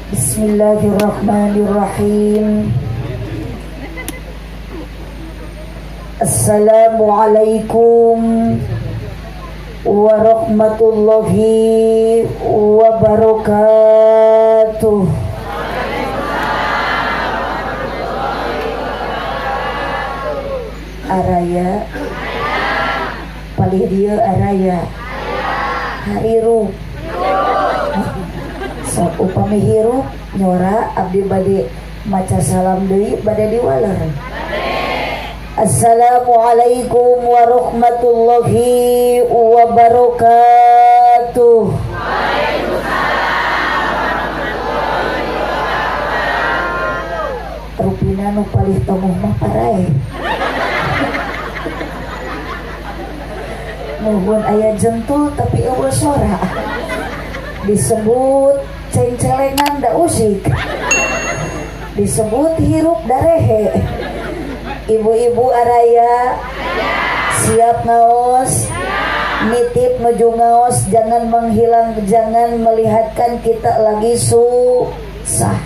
Bismillahirrahmanirrahim. Assalamualaikum warahmatullahi wabarakatuh. Araya palih dieu, araya hirup. Sok upami hirup nyora, abdi bade maca salam deui, bade diwaler. Assalamualaikum warahmatullahi wabarakatuh. Rupina nu palih tomoh mah paraeh. Nuhun, aya jentul tapi euweuh sora. Disebut cengcelengan da usik. Disebut hirup darehe. Ibu-ibu araya, siap ngaos? Nitip nuju ngaos, jangan menghilang, jangan melihatkan kita lagi susah.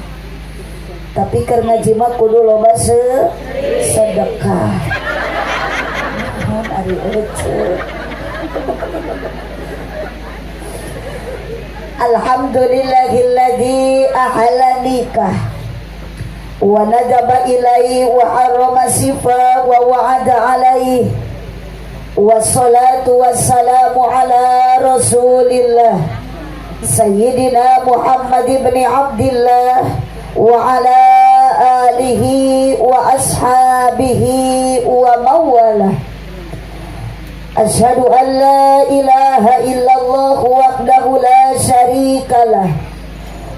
Tapi keur ngaji mah kudu loba sedekah. Nuhun ari ece. Alhamdulillahilladzi ahalla nikah wa nadaba ilaihi wa harrama sifa wa wa'ada alaihi. Wassalatu wassalamu ala rasulillah Sayyidina Muhammad ibn Abdullah wa ala alihi wa ashabihi wa mawalah. Asyhadu an la ilaha illallah wahdahu la syarika lah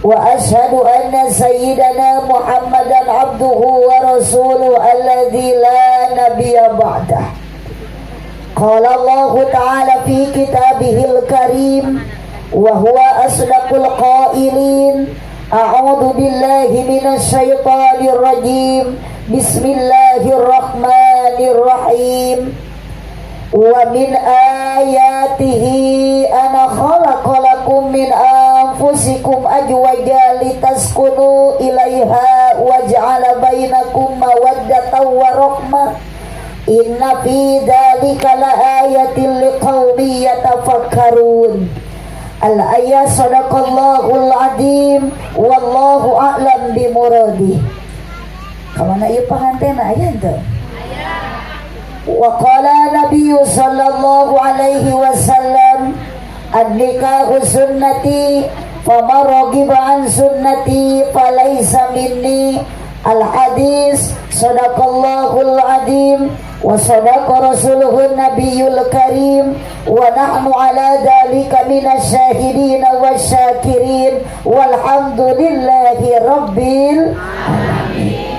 wa asyhadu anna sayyidana Muhammadan abduhu wa rasuluhu alladzi la nabiyya ba'dah. Qala Allah ta'ala fi kitabihil karim wa huwa asdaqul qailin. A'udzu billahi minasy syaithanir rajim. Bismillahirrahmanirrahim. Wa min ayatihi ana khalaqalakum min anfusikum ajwaja litaskunu ilaiha wa ja'ala bainakum mawaddatan wa rahmah. Inna fi dzalika laayatin liqaumin yatafakkarun. Al-ayat. Sadaqallahul azim, wallahu a'lam bimuradi. Kamana ieu pangantena, aya henteu? Wa qala nabiyyu sallallahu alaihi wasallam, an-nikahu sunnati, faman ragiba an sunnati falaysa minni. Al-hadis. Sadaqallahul azim wa sadaqa rasuluhun nabiyul karim wa nahnu ala dhalika minasyahidin wasyakirin walhamdulillahi rabbil alamin.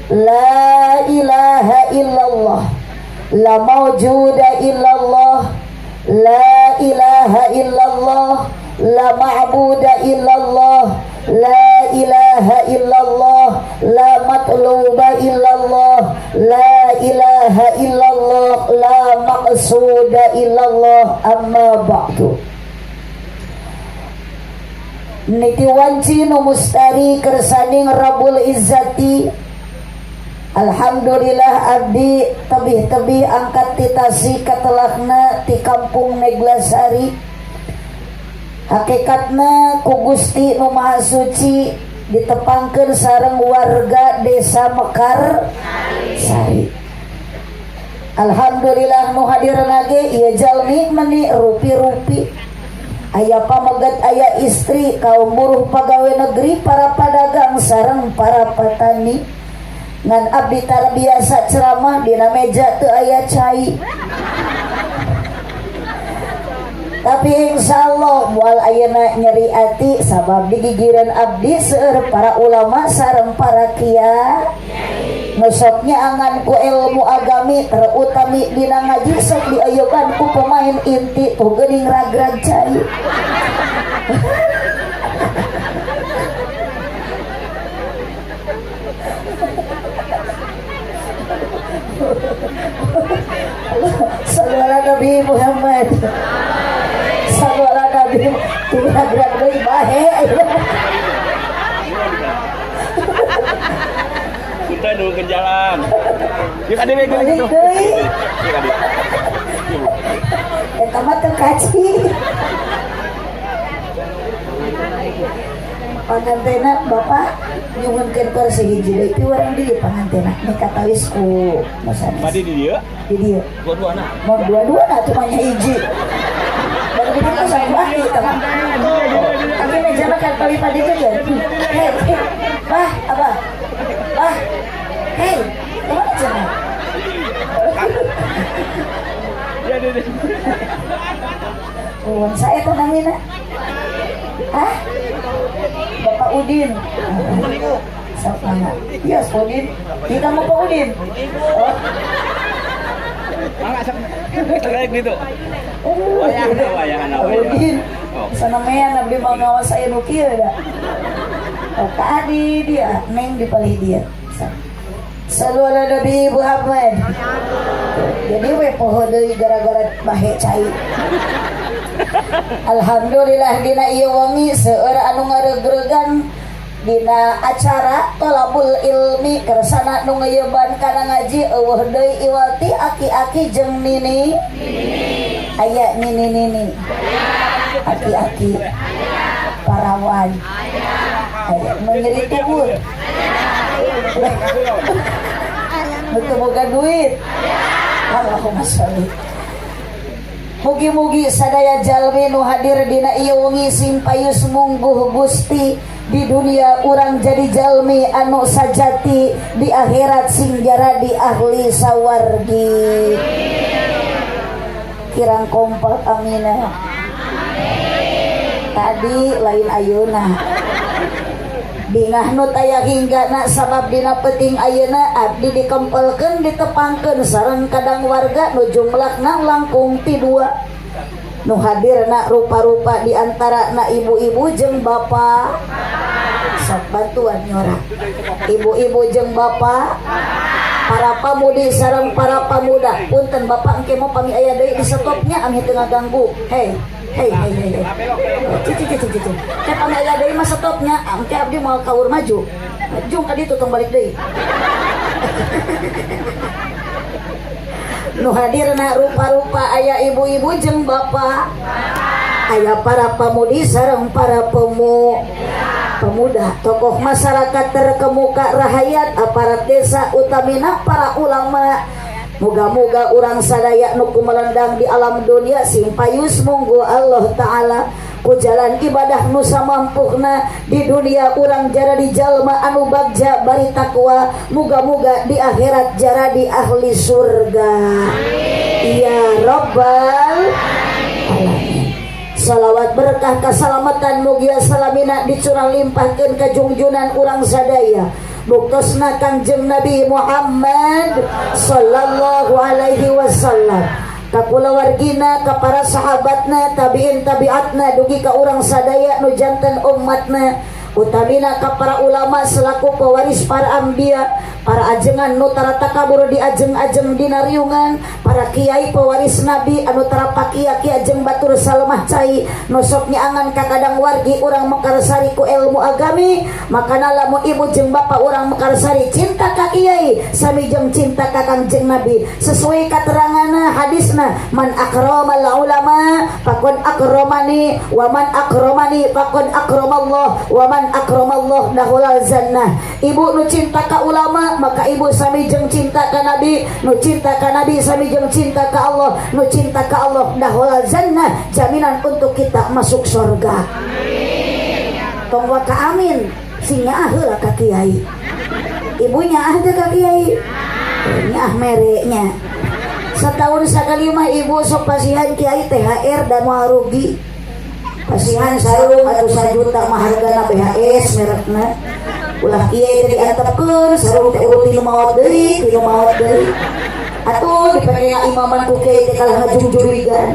La ilaha illallah, la mawjuda illallah, la ilaha illallah, la ma'buda illallah, la ilaha illallah, la matluba illallah, la ilaha illallah, la maqsuda illallah. Amma ba'du. Niki wanci nu mustari kersaning Rabbul Izzati. Alhamdulillah, abdi tebih-tebih angkat ti Tasik, katelahna ti kampung Neglasari. Hakikatna ku Gusti nu Maha Suci ditepangkeun sareng warga desa Mekar Sari. Alhamdulillah, nu hadirna ge ieu jalmi meni rupi-rupi, aya pameget, aya istri, kaum buruh, pegawai negeri, para pedagang sareng para petani. Ngan abdi tara biasa ceramah dina meja teu aya cai, tapi insya Allah moal ayeuna nyeri ati, sabab digigiran abdi seueur para ulama sareng para kiai nu sok nyaangan ku ilmu agami, terutami dina ngaji, sok diayukan ku pemain inti tuh geuning ragrag cai. Sallu ala Nabi Muhammad. Sallu ala Nabi. Tuh ragrag deui bahe. Nungguin jalan. Yuk kade we. Balik deui. Yuk kade. Eta mah teu kaci. Pangantena bapak nyuhunkeun kursi hiji deui ti urang di pangantena ni katawis ku nu sanes. Badi di dieu? Di dieu. Dua-dua na. Mau dua-dua na cuma nya hiji. Baru di dieu sama aki tah. Aki mejana kan palipad itu kan. Hei, hei. Bah, abah. Bah. Hei, kemana cenah? Ya, dia, dia. Uwan saya tuh namina. Hah? Bapak Udin. Sok mana? Iya, Udin. Kita mau Pak Udin. Oh. Mangga sok. Terbaik gitu. Wayahna, wayahna, wayahna. Udin. Oh. Sanamean abdi mau ngawas aya nu kieu da. Oh, Kak Adi dia, Neng di palih dia. Sallu ala Nabi Muhammad. Jadi we poho deui gara-gara bahe cai. Alhamdulillah dina ieu wengi seueur anu ngareugregan dina acara tolabul ilmi kersana nu ngeuyeban kana ngaji eueuh deui iwati aki-aki jeung nini. Aya nini-nini. Aki-aki. Parawan. Aya nu nyeri tubur. Nu teu boga duit. Allahumma sholli. Mugi-mugi sadaya jalmi nu hadir dina ieu wengi sing payus mungguh Gusti di dunia urang jadi jalmi anu sajati di akhirat sing jaradi ahli sawargi. Kirang kompak amina. Tadi lain ayeuna. Bingah nu taya hinggana sabab dina penting ayeuna abdi dikempelkeun ditepangkeun sareng kadang warga nu jumlahna langkung ti dua. Nu hadirna rupa-rupa di antara na ibu-ibu jeung bapak. Sok bantuan nyora. Ibu-ibu jeung bapak, para pamudi sareng para pamuda. Punten bapak engke mau pami aya deui di stopnya ameh teu ngaganggu. Hei. Hei, hei, hei, hei. Cici, cici, cici. Kayak pami aya deui mah stopnya, engke abdi moal kaur maju. Jung ka ditu tong balik deui. Nu hadirna rupa-rupa aya ibu-ibu jeung bapak. Aya para pamudi sareng para pemuda, tokoh masyarakat terkemuka, rahayat, aparat desa, utamina para ulama. Moga-moga urang sadaya nu kumelendang di alam dunia sing payus munggu Allah Ta'ala ku jalan ibadah nu samampukna di dunia urang jaradi jalma anu bagja bari takwa, moga-moga di akhirat jaradi ahli surga. Ya Rabbal Alamin. Salawat berkah kasalamatan mugia salamina dicurah limpahkeun ka jungjunan urang sadaya. Buktosna Kangjeng Nabi Muhammad sallallahu alaihi wasallam ka kulawargina, ka para sahabatna, tabiin tabiatna, dugi ka urang sadaya nu janten umatna, utamina ka para ulama selaku pewaris para anbiya, para ajengan nu tara takabur di ajeng-ajeng dina riungan, para kiai pewaris nabi anu tara pakia ki ajeng batur salemah cai nu sok nyaangan ka kadang wargi urang Mekarsari ku ilmu agami. Makana lamun ibu jeung bapa urang Mekarsari cinta ka kiai sami jeung cinta ka Kangjeng Nabi sesuai kateranganna hadisna man akramal ulama faqad akramani wa man akramani faqad akramallah wa man akramallah dakhalal jannah. Ibu nu cinta ka ulama maka ibu sami jeung cinta ka nabi, nu cinta ka nabi sami jeung cinta ka Allah, nu cinta ka Allah dakhalal jannah, jaminan untuk kita masuk surga. Tong waka amin sing nyaah heula ka kiai. Ibu nyaah teh ka kiai? Nyaah mere nya. Setahun sakali mah ibu sok pasihan kiai THR dan moal rugi. Pasihan sarung atau sajuta mah hargana BHS merekna. Ulah kiai teh diantepkeun sarung teh urut tilu maot deui, tilu maot deui. Atuh dipake imaman ku kiai teh kalah ngajungjurigan.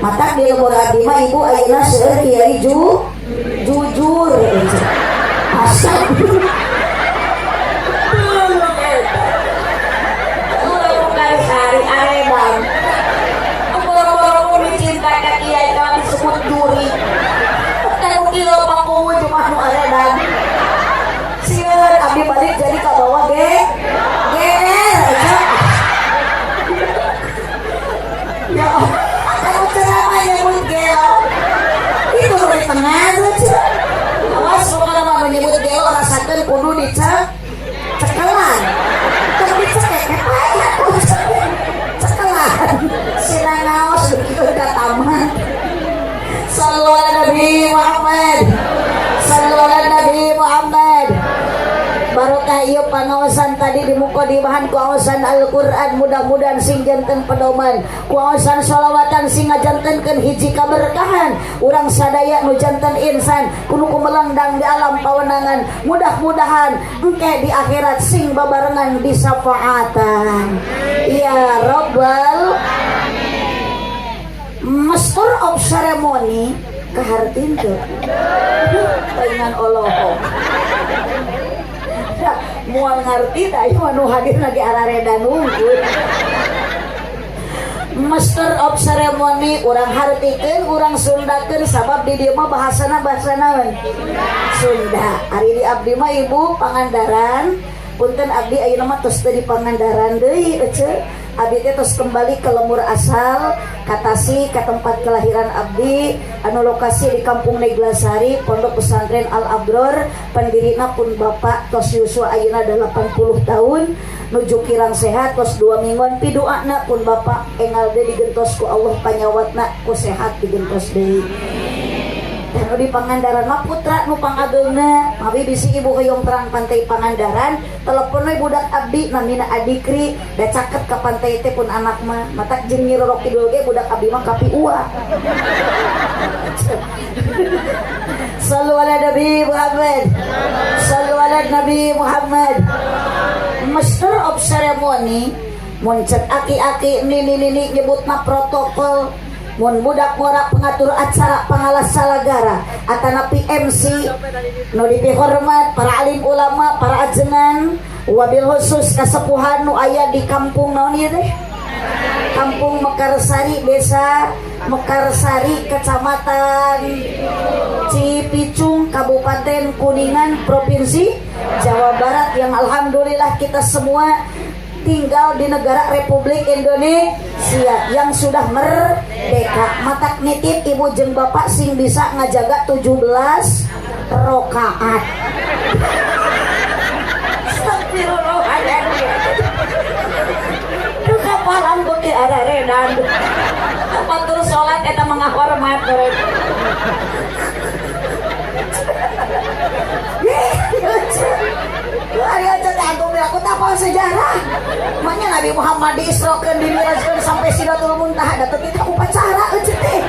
Matak di lembur abdi mah ibu ayeuna seueur kiai jujur. Asal. Hari aredan. Boro-boro dicinta ka kiai kalau disebut juri. Kalau kieu pangkuwu cuma nu aredan. Sieun abdi balik jadi ka bawah ge. dicek cekelan. Tong dicekek paeh cekelan. Sinangaos begitu ka tamat. Sallu ala Nabi Muhammad. Sallu ala Nabi Muhammad. Barokah ieu pangaosan tadi di mukadimahan ku aosan Al-Qur'an, mudah-mudahan sing janten pedoman, ku aosan sholawatan sing ngajantenkeun hiji kaberkahan urang sadaya nu janten insan kudu kumelengdang di alam pawenangan. Mudah-mudahan engke di akhirat sing babarengan disafaatan ya rabbal. Master of ceremony kahartin teu paingan oloh moal ngarti da ieu nu hadir lagi araredan unggul. Master of ceremony urang hartikeun, urang sundakeun, sabab di dieu mah bahasana bahasa naon? Sunda. Ari di abdi mah, Ibu, Pangandaran. Punten, abdi ayeuna mah tos teu di Pangandaran deui ece. Abdi teh tos kembali ke lemur asal, ka Tasik, ka tempat kelahiran abdi anu lokasi di Kampung Neglasari, Pondok Pesantren Al Abror, pendirina pun Bapak tos yuswa ayeuna 80 tahun, nuju kirang sehat tos 2 mingguan. Piduana pun Bapak engal deui digentos ku Allah panyawatna, ku sehat digentos deui. Dan nu di Pangandaran mah putra nu pangageungna. Mawi bisi ibu hoyong terang pantai Pangandaran, telepon we budak abdi namina Adikri, da caket ka pantai teh pun anak mah. Matak jeung Nyi Roro Kidul ge budak abdi mah kapiua. Sallu ala Nabi Muhammad. Sallu ala Nabi Muhammad. Master of ceremony mun cek aki-aki, nini-nini nyebutna protokol, mun budak ngora pengatur acara, pangalas salagara atanapi MC nu dipihormat, para alim ulama, para ajengan, wabil khusus kasepuhan nu aya di kampung naon ieu teh, Kampung Mekarsari, Desa Mekarsari, Kecamatan Cipicung, Kabupaten Kuningan, Provinsi Jawa Barat, yang alhamdulillah kita semua tinggal di negara Republik Indonesia yang sudah merdeka. Matak nitip ibu jeung bapak sing bisa ngajaga 17 rokaat. Astagfirullahaladzim. Duh, kapalang beuki araredan. Apa terus sholat eta mengahormat mereka. Ayo aku tak apa sejarah. Makanya Nabi Muhammad diisrokan, dimirajkan sampai Sidratul Muntaha, da kita upacara euceut teh.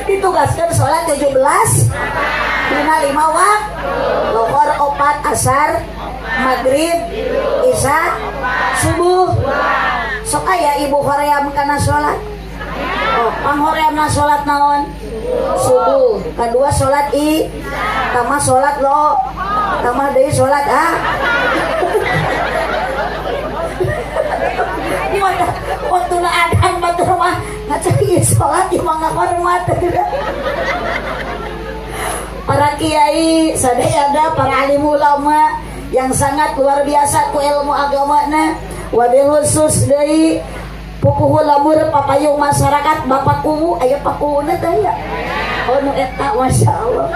Ditugaskan sholat 17 dina 5 waktu. Lohor 4, asar, maghrib, isya, subuh. Sok aya ibu hoream kana sholat? Oh, panghoreamna sholat naon? Subuh. Kedua sholat i, tambah sholat lo, tambah deui sholat ah. Gimana? Waktu na adan batur mah ngacari sholat ieu mah ngahormat. Para kiai sadayana, para alim ulama yang sangat luar biasa ku ilmu agamana, wabil khusus deui pupuhu lemur papayung masyarakat, Bapak Kuwu. Aya Pak Kuwuna teh ya? Oh, nu eta, Masya Allah,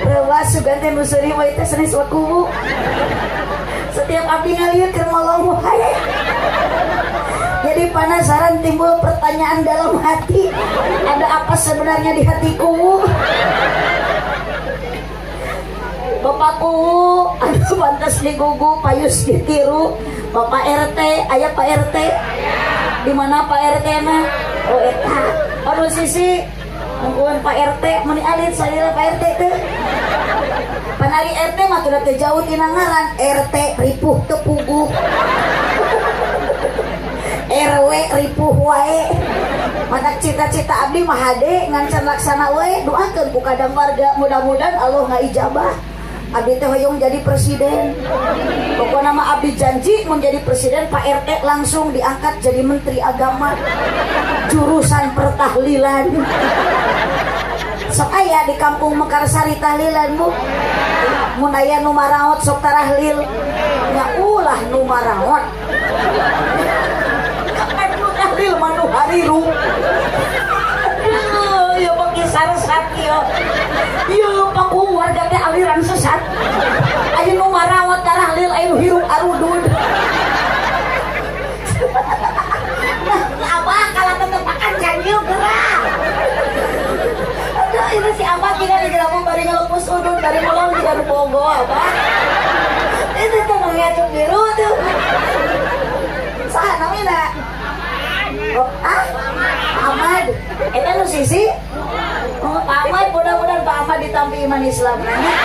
rewas sugan teh nu seuri mah teh sanes Pak Kuwu. Setiap abdi ngalieu keur molong wae jadi penasaran, timbul pertanyaan dalam hati, ada apa sebenarnya di hati Kuwu, Bapak Kuwu? Aduh, pantas digugu, payus ditiru. Bapak RT, aya Pak RT di mana Pak RT na? Oh, eta. Aduh, sisi nungguan Pak RT meni alit salira Pak RT teh. Panari RT mah sudah teu jauh tina ngaran RT, ripuh teu puguh. RW ripuh wae. Matak cita-cita abdi mah hade ngan can laksana wae, doakeun ku kadang warga, mudah-mudahan Allah ngaijabah. Abdi teh hoyong jadi presiden. Pokoknya mah abdi janji menjadi presiden, Pak RT langsung diangkat jadi menteri agama jurusan pertahlilan. Sok aya di Kampung Mekarsari tahlilan, Bu? Mun aya nu maraot sok tarahlil nya, ulah nu maraot. Kapan nu tahlil mah nu hariru. Aduh, ya bagi saresat ieu. Ieu paku warga teh aliran sesat. Aya nu marawat tarahlil, aya nu hirup arudud. Nah, abah kalau tetep makan cangil gerak. Aduh, ini si abah kira di gerabung bari ngelepus udun dari molong juga nu bogo abah. Itu tuh ngacung biru tuh. Saha namina? Oh, ah? Ahmad. Eta nu sisi? Oh, Pak Ahmad, mudah-mudahan Pak Ahmad ditampi iman Islam nanya.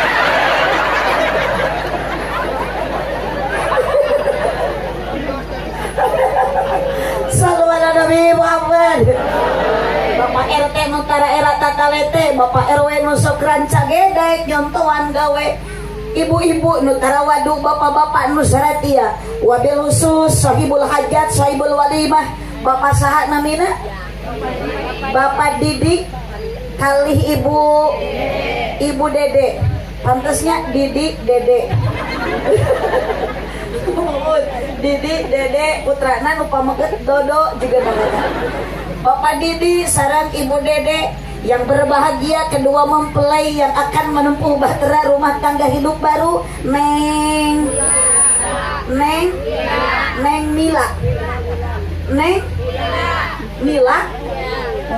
Sallu ala Nabi Muhammad. Bapak RT nu tara era tatalete, Bapak RW nu sok rancage daek nyontoan gawe. Ibu-ibu nu tara wadu, bapak-bapak nu saratia. Wabil khusus sahibul hajat, sahibul walimah. Bapak saha namina? Bapak Didik kalih Ibu Dede. Pantasnya Didik Dede. Didi Dede putrana nu pameget Dodo juga namanya. Bapak Didi sareng Ibu Dede yang berbahagia, kedua mempelai yang akan menempuh bahtera rumah tangga hidup baru. Neng Neng Neng Mila, Neng Mila,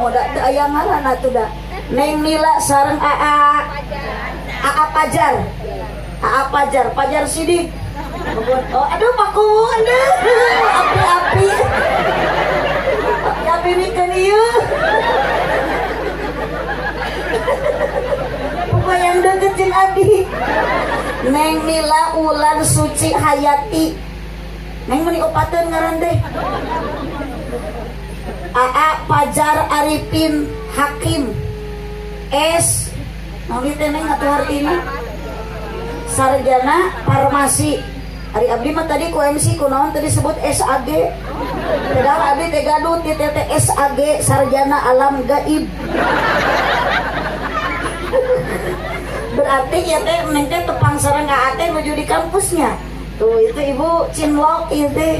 oh da teu aya ngaran atuh da. Neng Mila sareng AA AA Pajar, AA Pajar, Pajar Sidik. Oh, aduh paku, aduh, api-api, api-api mikeun ieu. Yang deket jeung abdi. Neng Mila Ulan Suci Hayati. Neng meuni opateun ngaran teh. AA Pajar Arifin Hakim S. Naon teh Neng atuh hartina? Sarjana Farmasi. Ari abdi mah tadi ku MC kunaon tadi sebut SAG. Padahal abdi teh gaduh ti teh SAG Sarjana Alam Gaib. Berarti ya teh neng teh tepang sareng AA teh nuju di kampusnya. Tuh itu ibu cinlok ieu teh.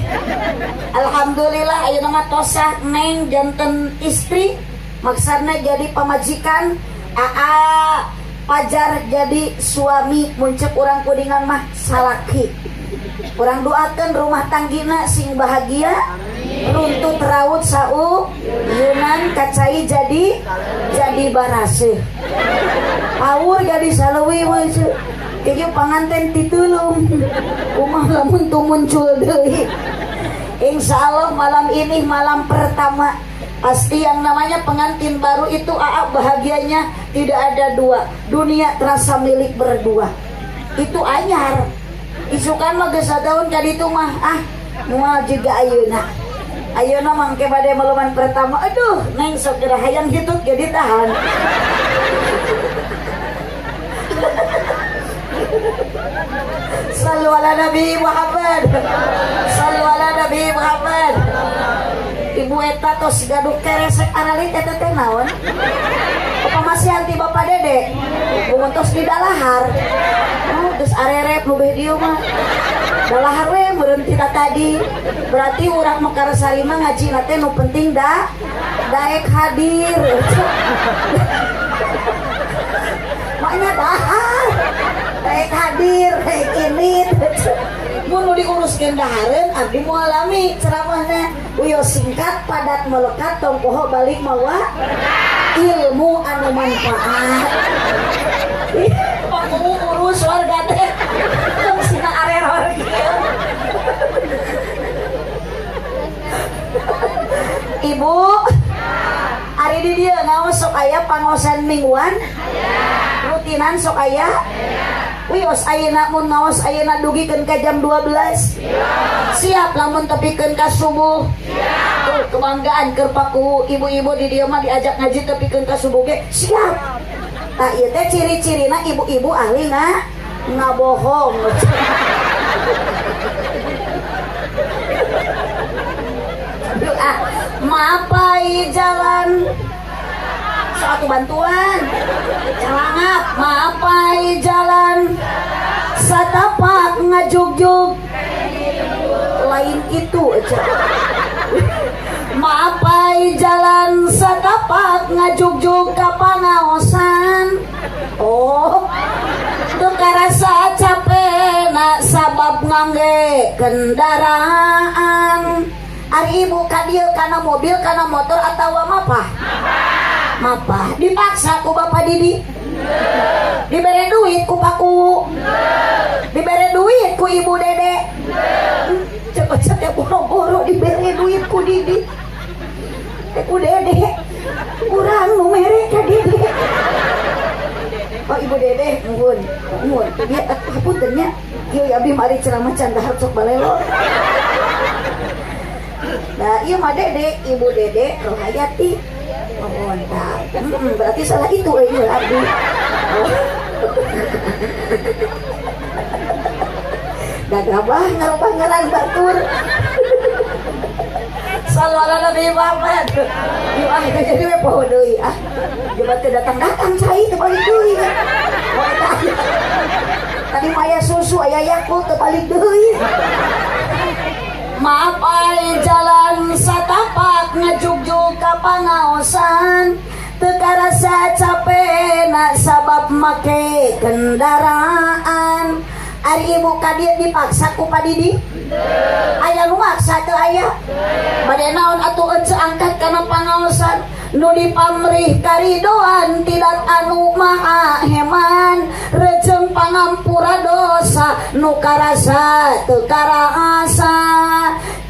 Alhamdulillah ayeuna mah tosah neng janten istri, maksudna jadi pamajikan, AA Pajar jadi suami, muncul urang kuningan mah salaki. Urang doakeun rumah tanggina sing bahagia, runtut raut sau, yunan kacai jadi baraseuh. Paur jadi saleuwi we ceu. Kieu panganten titulung. Kumaha lamun tu muncul deui. Insya Allah malam ini malam pertama. Pasti yang namanya pengantin baru itu AA bahagianya tidak ada dua. Dunia terasa milik berdua. Itu anyar. Isukan mah geus sataun ka ditu mah ah moal juga ayeuna. Ayeuna mangke bade maluman pertama. Aduh, neng sok geura hayang hitut ge ditahan. Sallu ala Nabi Muhammad. Sallu ala Nabi Muhammad. Ibu eta tos gaduh keresek aralit eta teh naon? Apa masih anti Bapak Dede? Mun tos di dalahar. Oh, geus arerep nu beh dieu mah. Dalahar we meureun tina tadi. Berarti urang Mekarsari mah ngajina teh nu penting da daek hadir. Maknya dahar. Daek hadir, daek ini. Mun nu diuruskeun dahareun abdi moal lami ceramahna. Uyo singkat padat melekat tong poho balik mawa ilmu anu manfaat. Ih, paku urus warga teh. Tong sina areror kieu. Ibu, ari di dieu ngaos sok aya pangaosan mingguan? Rutinan sok aya? Wios ayeuna mun ngaos ayeuna dugikeun ka jam 12. Siap lamun tepikeun ka subuh. Tuh kebanggaan keur paku ibu-ibu di dieu mah diajak ngaji tepikeun ka subuh ge siap. Tah ieu teh ciri-cirina ibu-ibu ahli ngabohong. Ah, mapai jalan suatu bantuan calangap mapai jalan satapak ngajugjug lain itu aja. Mapai jalan satapak satapak ngajugjug ka pangaosan. Oh, teu karasa capena sabab ngangge kendaraan. Ari ibu ka dieu kana mobil, kana motor atawa mapah? Mapah. Dipaksa ku Bapak Didi? Dibere duit ku Paku? Dibere duit ku Ibu Dede? Cepet cepet boro-boro dibere duit ku Didi. Eh, ku Dede. Urang nu mere ka Dede. Oh, Ibu Dede, nuhun. Nuhun. Dia hapunten nya. Kieu abdi mari ceramah can dahar sok balelo. Nah, iya mah Dede, Ibu Dede Rohayati. Nuhun, tah. Berarti salah itu euy ieu abdi. Oh. Da gabah ngarubah ngaran batur. Sallu ala Nabi Muhammad. Yuk ah, jadi we poho deui ah. Coba teu datang-datang cai teu balik deui. Oh, eta aya. Tadi mah aya susu, aya Yakult teu balik deui. Maaf ay jalan satapak ngajugjug ka pangaosan, teu karasa capena sabab make kendaraan. Ari ibu ka dieu dipaksa ku Pak Didi? Aya nu maksa teu aya? Bade naon atuh ece angkat kana pangaosan nu dipamrih karidoan tidak anu maha heman, rejeng pangampura dosa nu karasa teu karasa.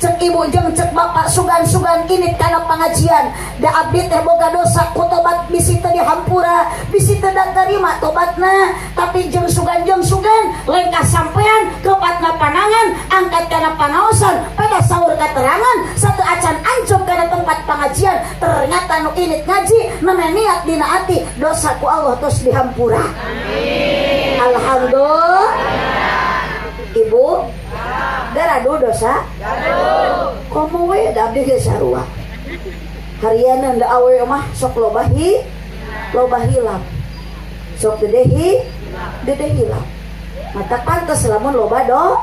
Cek ibu jeung cek bapak sugan-sugan init kana pengajian, da abdi teh boga dosa, ku tobat bisi teu dihampura, bisi teu diterima tobatna. Tapi jeung sugan jeung sugan lengkah sampean kepatna panangan angkat kana pangaosan pada sahur keterangan satu acan ancuk kana tempat pengajian, ternyata nu init ngaji namanya niat dina ati, dosa ku Allah terus dihampura. Amin. Alhamdulillah. Ibu garadu dosa komo we da abdi ge sarua harianan, da awewe mah sok loba hi loba hilap, sok gede hi gede hilap, mata pantes lamun loba do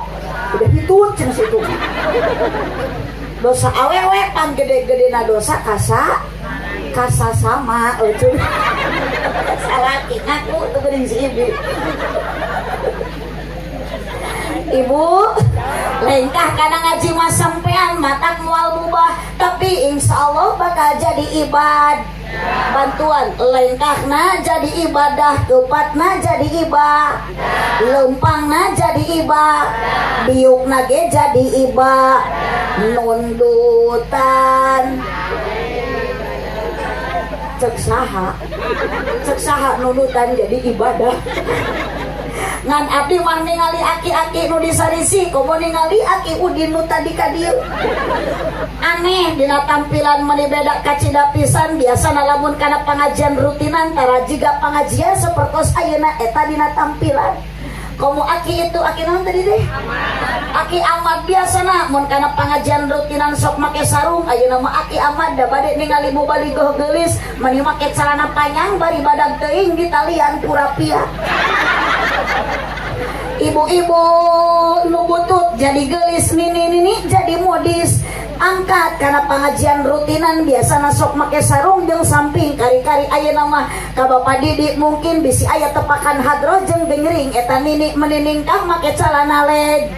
udah hitut cenah situ dosa awewe pan gede-gedena dosa kasa kasa sama euceun salaki ngaku tuh geuning si ibu. Ibu lengkah karena ngaji mah sampean matak mual mubah, tapi insya Allah bakal jadi ibad bantuan. Lengkahna jadi ibadah, kepatna jadi ibah, lempangna jadi ibah, biukna ge jadi ibah, nundutan cek saha, cek saha nundutan jadi ibadah? Ngan abdi mah ningali aki-aki nu disarisi komo ningali aki Udin nu tadi ka dieu, aneh dina tampilan meni beda kacida pisan. Biasana lamun kana pengajian rutinan tara jiga pengajian sapertos ayeuna eta dina tampilan. Komo aki itu, aki naon tadi teh, Aki Ahmad, biasana mun kana pengajian rutinan sok make sarung. Ayeuna mah Aki Ahmad da bade ningali mubalighah geulis mani make celana panjang bari badag teuing di talian purapia. Ibu-ibu nu butut jadi gelis, nini-nini jadi modis. Angkat karena pengajian rutinan biasa sok make sarung jeung samping kari-kari, ayeuna mah ka Bapak Didi mungkin bisi aya tepakan hadroh jeung dengering eta nini meniningkah make celana leg.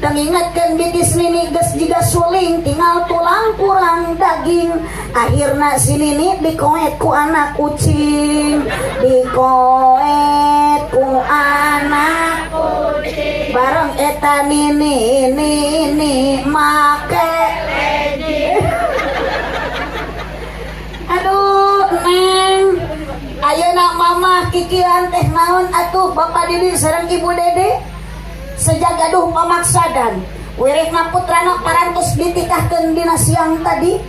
Tengingatkeun bitis nini geus jiga suling, tinggal tulang kurang daging. Akhirna si nini dikoet ku anak kucing, dikoet ku anak kucing bareng eta nini nini make. Aduh neng, ayeuna mama kikian teh naon atuh Bapak Didi sareng Ibu Dede sejak gaduh pamaksadan wirehna putrana parantos ditikahkeun dina siang tadi,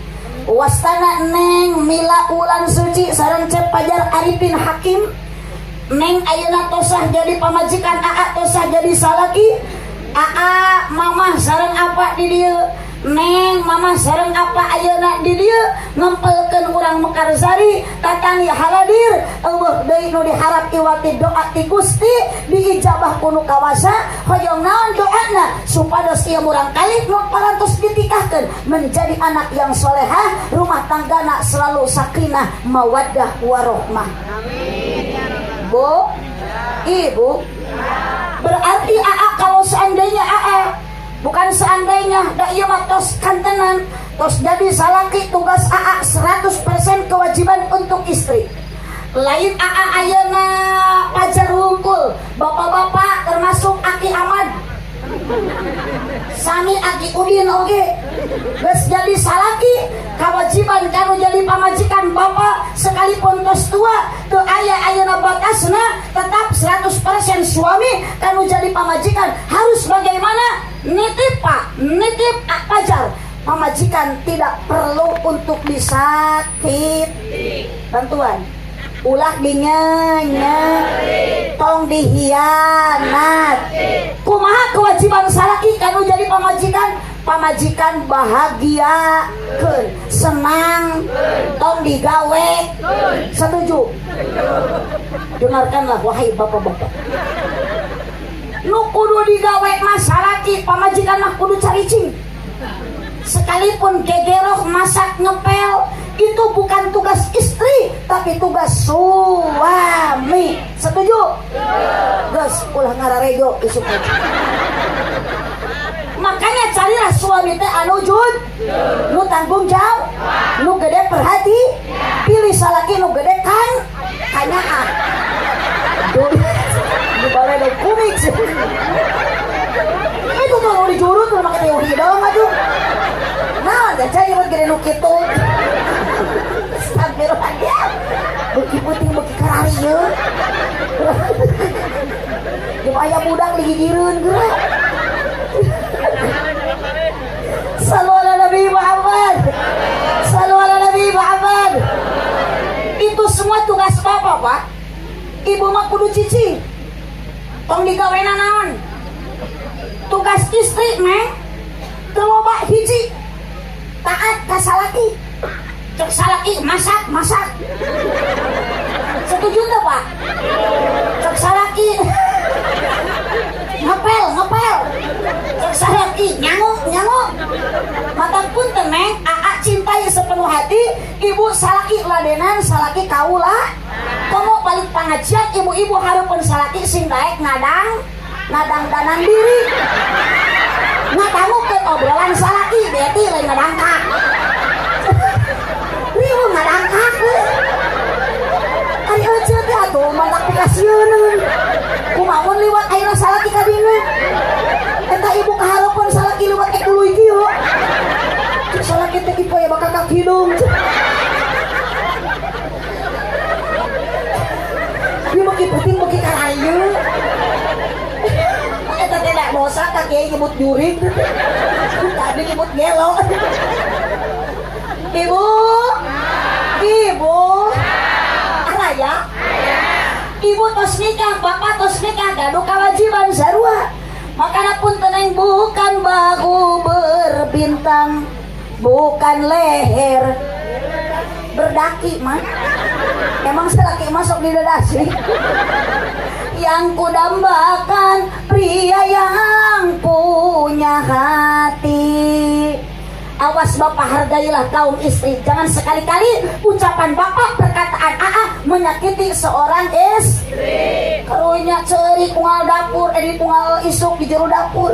wastana Neng Mila Ulan Suci sareng Cep Pajar Arifin Hakim. Neng ayeuna tosah jadi pamajikan, aa tosah jadi salaki aa, mamah sareng apa di dieu. Neng, mama sareng apa ayeuna di dieu ngempelkeun urang Mekarsari tatangi haladir, euweuh deui nu diharap iwati doa ti Gusti diijabah ku nu kawasa. Hoyong naon doana supados ieu murang kali nu parantos ditikahkeun menjadi anak yang solehah, rumah tanggana selalu sakinah, mawaddah, warohmah. Bu, ibu, berarti AA, kalau seandainya AA, bukan seandainya, da ieu mah tos kantenan, tos jadi salaki, tugas AA 100% kewajiban untuk istri. Lain AA ayeuna pajar wungkul, bapak-bapak termasuk Aki Ahmad, sami Aki Udin oge, geus jadi salaki, kewajiban kanu jadi pamajikan bapak sekalipun tos tua, teu aya ayeuna batasna, tetap 100% suami kanu jadi pamajikan harus bagaimana. Nitip, Pak, nitip pajar, pamajikan tidak perlu untuk disakit, bantuan ulah dinyanya, tong dihianat. Kumaha kewajiban salaki kanu jadi pamajikan? Pamajikan bahagia, senang, tong digawe. Setuju? Dengarkanlah, wahai bapak-bapak, nu kudu digawe mah salaki, pamajikan mah kudu caricing. Sekalipun gegeroh masak, ngepel, itu bukan tugas istri, tapi tugas suami. Setuju? Gas, ulah ngararejo isuk. Makanya carilah suami teh anu jud, nu tanggung jawab, nu gede perhati. Pilih salaki nu gede kan kanyaah. Duh, di balai kumik itu tuh nu dijurut tuh make teh hidung atuh. Nah, gaca nyebut gede nu kitu. Astagfirullahaladzim. Beuki peuting beuki kararieu. Jeung aya budak digigireun geura. Sallu ala Nabi Muhammad. Sallu ala Nabi Muhammad. Itu semua tugas bapak, Pak. Ibu mah kudu cicing. Tong digawena naon. Tugas istri, Neng, teu loba, hiji. Taat ka salaki. Cek salaki masak, masak. Setuju teu, Pak? Cek salaki ngepel, ngepel. Cek salaki nyangu, nyangu. Mata pun teneng, AA cintai sepenuh hati, ibu salaki ladenan, salaki kaula. Komo balik pengajian, ibu-ibu hareupeun salaki sing daek ngadang, ngadang danan diri. Ngadangukeun obrolan salaki, berarti lain ngadangkak. Riweuh ngadangkak we. Ari ece teh atuh mantak pikasieun. Kumaha mun liwat ayeuna salaki ka dieu? Eta ibu kahareupeun salaki liwat ek tuluy kieu. Cek salaki teh kieu ya bakal kak hidung. Ieu beuki peuting beuki kararieu. Eta teh da dosa ka kiai nyebut jurig. Tadi nyebut gelo. Ibu, ibu, araya, ibu tos nikah, bapak tos nikah, gaduh kewajiban sarua. Makana pun teneng, bukan bahu berbintang, bukan leher berdaki mah. Emang selaki masuk di dada sih. Yang kudambakan pria yang punya hati. Awas bapak, hargailah kaum istri. Jangan sekali-kali ucapan bapak, perkataan AA menyakiti seorang istri. Karunya ceurik unggal dapur, eh di unggal isuk di jero dapur.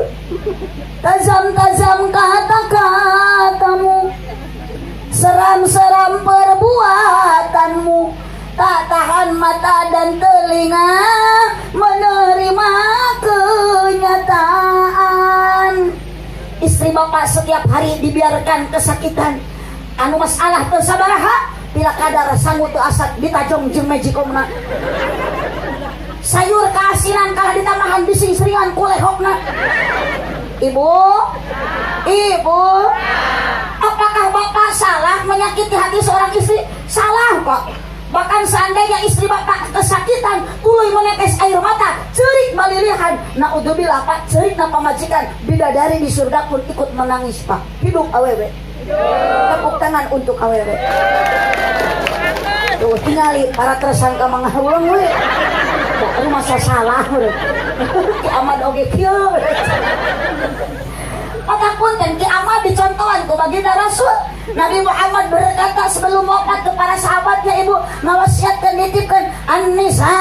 Tajam-tajam kata-katamu, seram-seram perbuatanmu, tak tahan mata dan telinga menerima kenyataan. Istri bapak setiap hari dibiarkan kesakitan. Anu masalah teu sabaraha, bila kadar sangu teu asak ditajong jeung magicomna. Sayur keasinan kalah ditambahan dising-seringan ku lehokna. Ibu, ibu, apakah bapak salah menyakiti hati seorang istri? Salah, Pak. Bahkan seandainya istri bapak kesakitan, tuluy menetes air mata, ceurik. Ceurik malilihan, naudzubillah, Pak, ceurik na pamajikan, bidadari di surga pun ikut menangis, Pak. Hidup awewe. Tepuk tangan untuk awewe. Tuh, tingali para tersangka mangahuleng we. Aduh, masa salah we. Ki Ahmad oge kieu. Maka punten, Ki Ahmad dicontohan ku baginda Rasul. Nabi Muhammad berkata sebelum wafat ke para sahabatnya, ibu, ngawasiatkeun, nitipkeun, An-Nisa,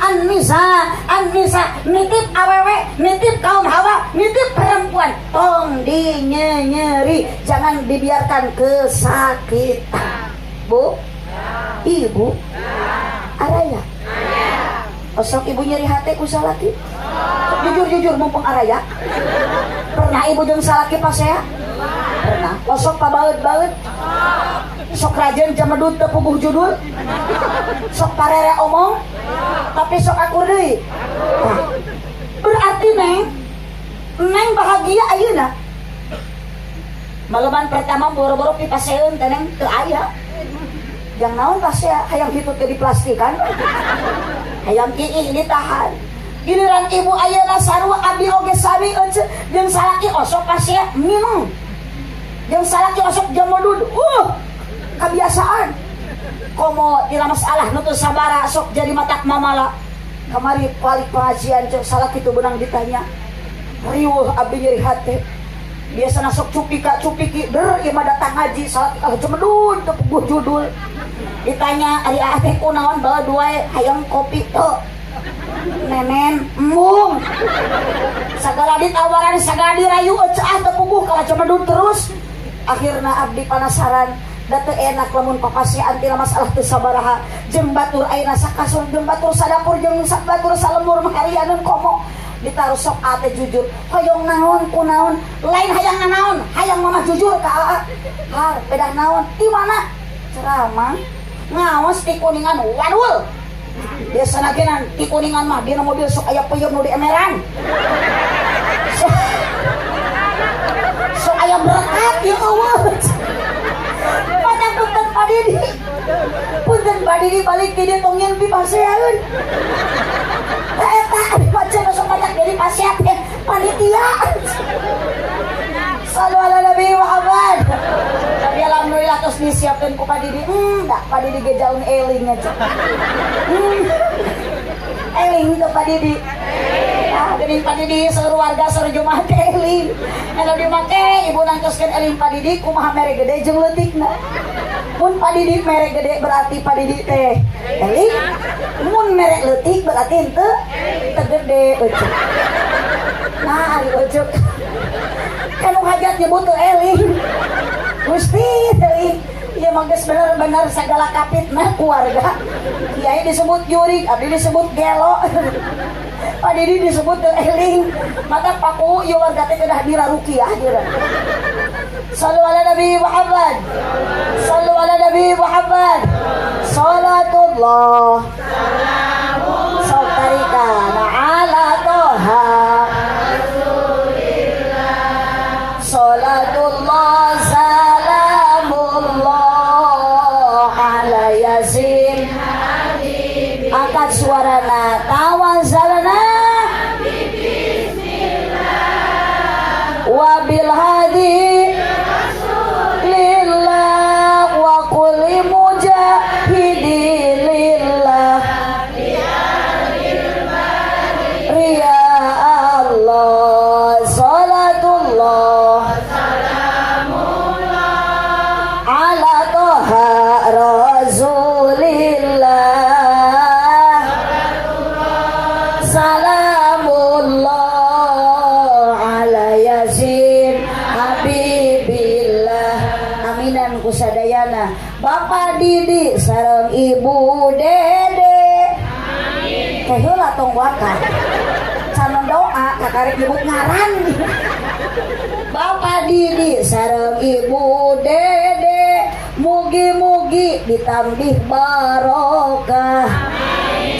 An-Nisa, An-Nisa, nitip awewe, nitip kaum hawa, nitip perempuan, tong dinyenyeri, jangan dibiarkan kesakitan. Bu, ibu, araya. Osok ibu nyeri hati ku salaki? Jujur, jujur, mumpung araya. Pernah ibu jeung salaki pasea? Pernah. Osok pabaeut-baeut? Sok rajin jamedut teu puguh judul? Sok parere omong? Tapi sok akur deui? Nah, berarti neng, neng bahagia ayeuna. Malaman pertama boro-boro pipaseun teh, neng, teu aya. Yang naon pasea, hayang hitut teh diplastikan. Hayang kiih ditahan. Giliran ibu ayeuna sarua, abdi oge sami euceu, jeung salaki osok pasea minum. Jeung salaki osok jamodud. Kebiasaan. Komo tidak masalah nu teu sabara sok jadi matak mamala. Kamari balik pengajian, cek, salaki teu beunang ditanya. Riweuh abdi, nyeri hate. Biasa sok cupika cupiki der, ieu mah datang ngaji salaki kalah cemedun teu puguh judul. Ditanya, ari aa teh kunaon bawa dua, hayang kopi teu. Nenen embung. Sagala ditawaran, sagala dirayu, euceu ah, teu puguh, kalah cemedun terus. Akhirna abdi penasaran da teu enak lamun papasian tina masalah teu sabaraha jeung batur ayeuna sakasur, jeung batur sadapur, jeung batur salembur mah harianeun. Komo ditaruh, sok ate jujur, hoyong naon, ku naon, lain hayang naon, hayang mama jujur ka aa. Har pedah naon, di mana ceramah ngaos di Kuningan wadul. Biasa genan di Kuningan mah dina mobil sok aya peyem nu di emeran, sok sok aya berkat ya Allah. Pada punten Pak Didi, punten Pak Didi, balik di dieu tong nyeun pipasean. Eta baca masuk pajak dari pasea teh panitia. Sallu ala Nabi Muhammad. Tapi alhamdulillah terus disiapkan ku Pak Didi. Dah Pak Didi ge jaun eling aja. Eling ke Pak Didi. Ah, jadi Pak Didi seluruh warga, seluruh jemaah teh eling. Kalau dimake ibu nangtoskeun eling Pak Didi kumaha mere gede jeung leutikna. Mun Pak Didi mere gede berarti Pak Didi teh eling. Mun mere leutik berarti henteu teu gede eucuk. Nah, ari eucuk kan nu hajat nyebut teu eling. Gusti teuing. Ieu mah geus bener-bener sagala kapitnah keluarga. Kiai disebut jurig, abdi disebut gelo. Pak Didi disebut teu eling. Maka paku ieu warga teh kedah dirarukiah dira. Sallu ala Nabi Muhammad. Sallu ala Nabi Muhammad. Salatullah. Sok tarikan ala toha. Salatullah salamullah ala Yasin. Angkat suarana, tawazalna wabil hadi lillah wa kulli mujahidi lillah Ria Allah. Salatullah ala toha rasulillah. Salamullah ala Yasin Habibillah. Aminan kusadayana Bapak Didi sareng Ibu Dede. Teh heula, tong waka. Can doa kakarek nyebut ngaran. Bapak Didi sareng Ibu Dede mugi-mugi ditambih barokah.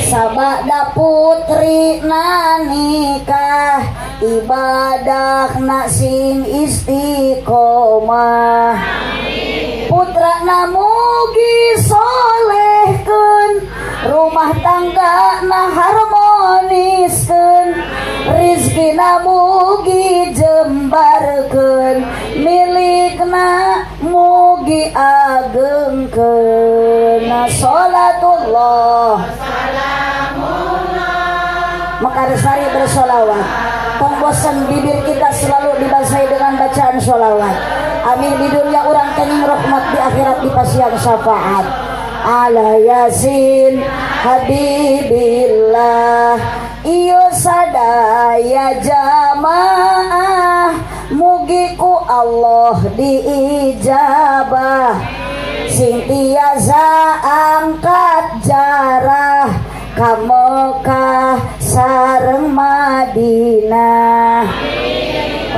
Sabada putri nikah, ibadah sing istiqomah, putra mugi solehkeun, rumah tangga na harmoniskeun. Rizkina mugi jembarkeun, milikna mugi agengkeun. Salatullah. Mekarsari bersolawat. Tong bosan bibir kita selalu dibasahi dengan bacaan solawat. Amin, di dunia urang kenging rahmat, di akhirat dipasihan syafaat. Ala Yasin Habibillah. Iyo sadaya jamaah, mugi ku Allah diijabah, sing tiasa angkat jarah ka Mekah sareng Madinah.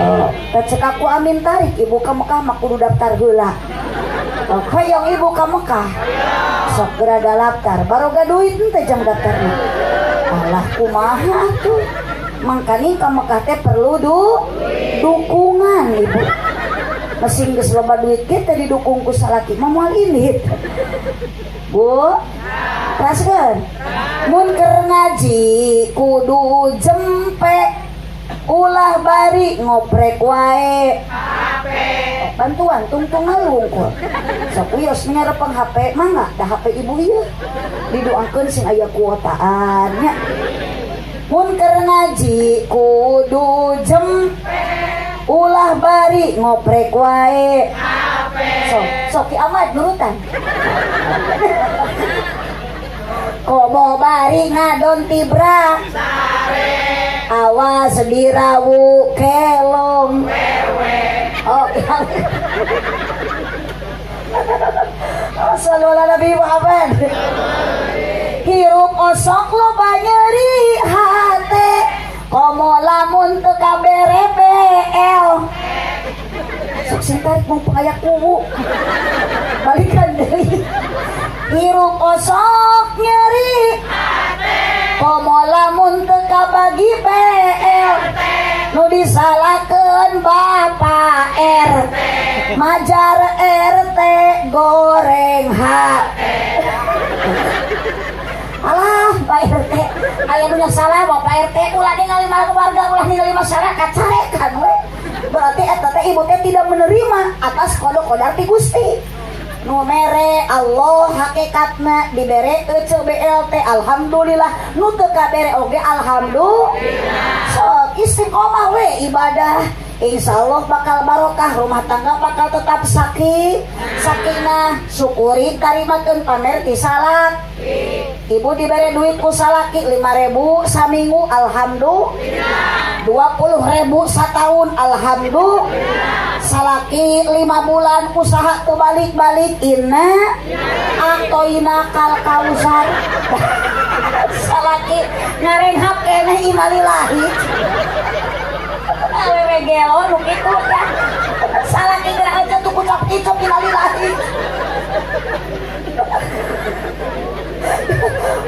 Oh, cek aku amin tarik ibu ka Mekah mah kudu daftar heula. Oh, hoyong ibu ka Mekah? Sok geura daftar, baroga duit teh jang daftarna. Alah, kumaha tuh? Mangkani ka Mekah teh perlu dukungan ibu. Masing geus loba duit ge teh didukung ku salaki mah moal indit. Bu, teraskeun. Mun keur ngaji kudu jempe, ulah bari ngoprek wae. Bantuan tungtung ngalungkul. Sok wios nyarepeng HP, mangga da HP ibu ieu. Didoakeun sing aya kuotaan nya. Mun keur ngaji kudu jempe, ulah bari ngoprek wae. Sok, sok Ki Ahmad nurutan. Komo bari ngadon tibra, awas dirawu kelong. Oh, ya. Sallallahu ala Nabi Muhammad. Hirup osok loba nyeri hate, komo lamun teu kabere BL. Sok sing tarik mong pangayak kuwu. Balikan deui. Hirup osok nyeri komo lamun teu kabagi BL. Nu disalahkeun Bapak R, majar RT goreng H. Alah, Pak RT, aya nu salah Bapak RT, ulah ningali warga, ulah ningali masyarakat, carekan we. Berarti eta teh ibu teh tidak menerima atas qada qadar ti Gusti. Nu mere Allah, hakikatna dibere ece BLT alhamdulillah, nu teu kabere oge alhamdulillah. Sok istiqomah we ibadah, insyaallah bakal barokah, rumah tangga bakal tetap sakinah. Syukuri tarimakeun pamer ti salat. Ibu dibere duit ku salaki 5.000 saminggu alhamdulillah, 20.000 satahun alhamdulillah. Salaki 5 bulan usaha teu balik-balik, inna atoina kal kausar. Salaki ngarenghap keneh, innalillahi. Awewe gelo nu kitu ya. Salaki geura aja tuh kucap icop, innalillahi.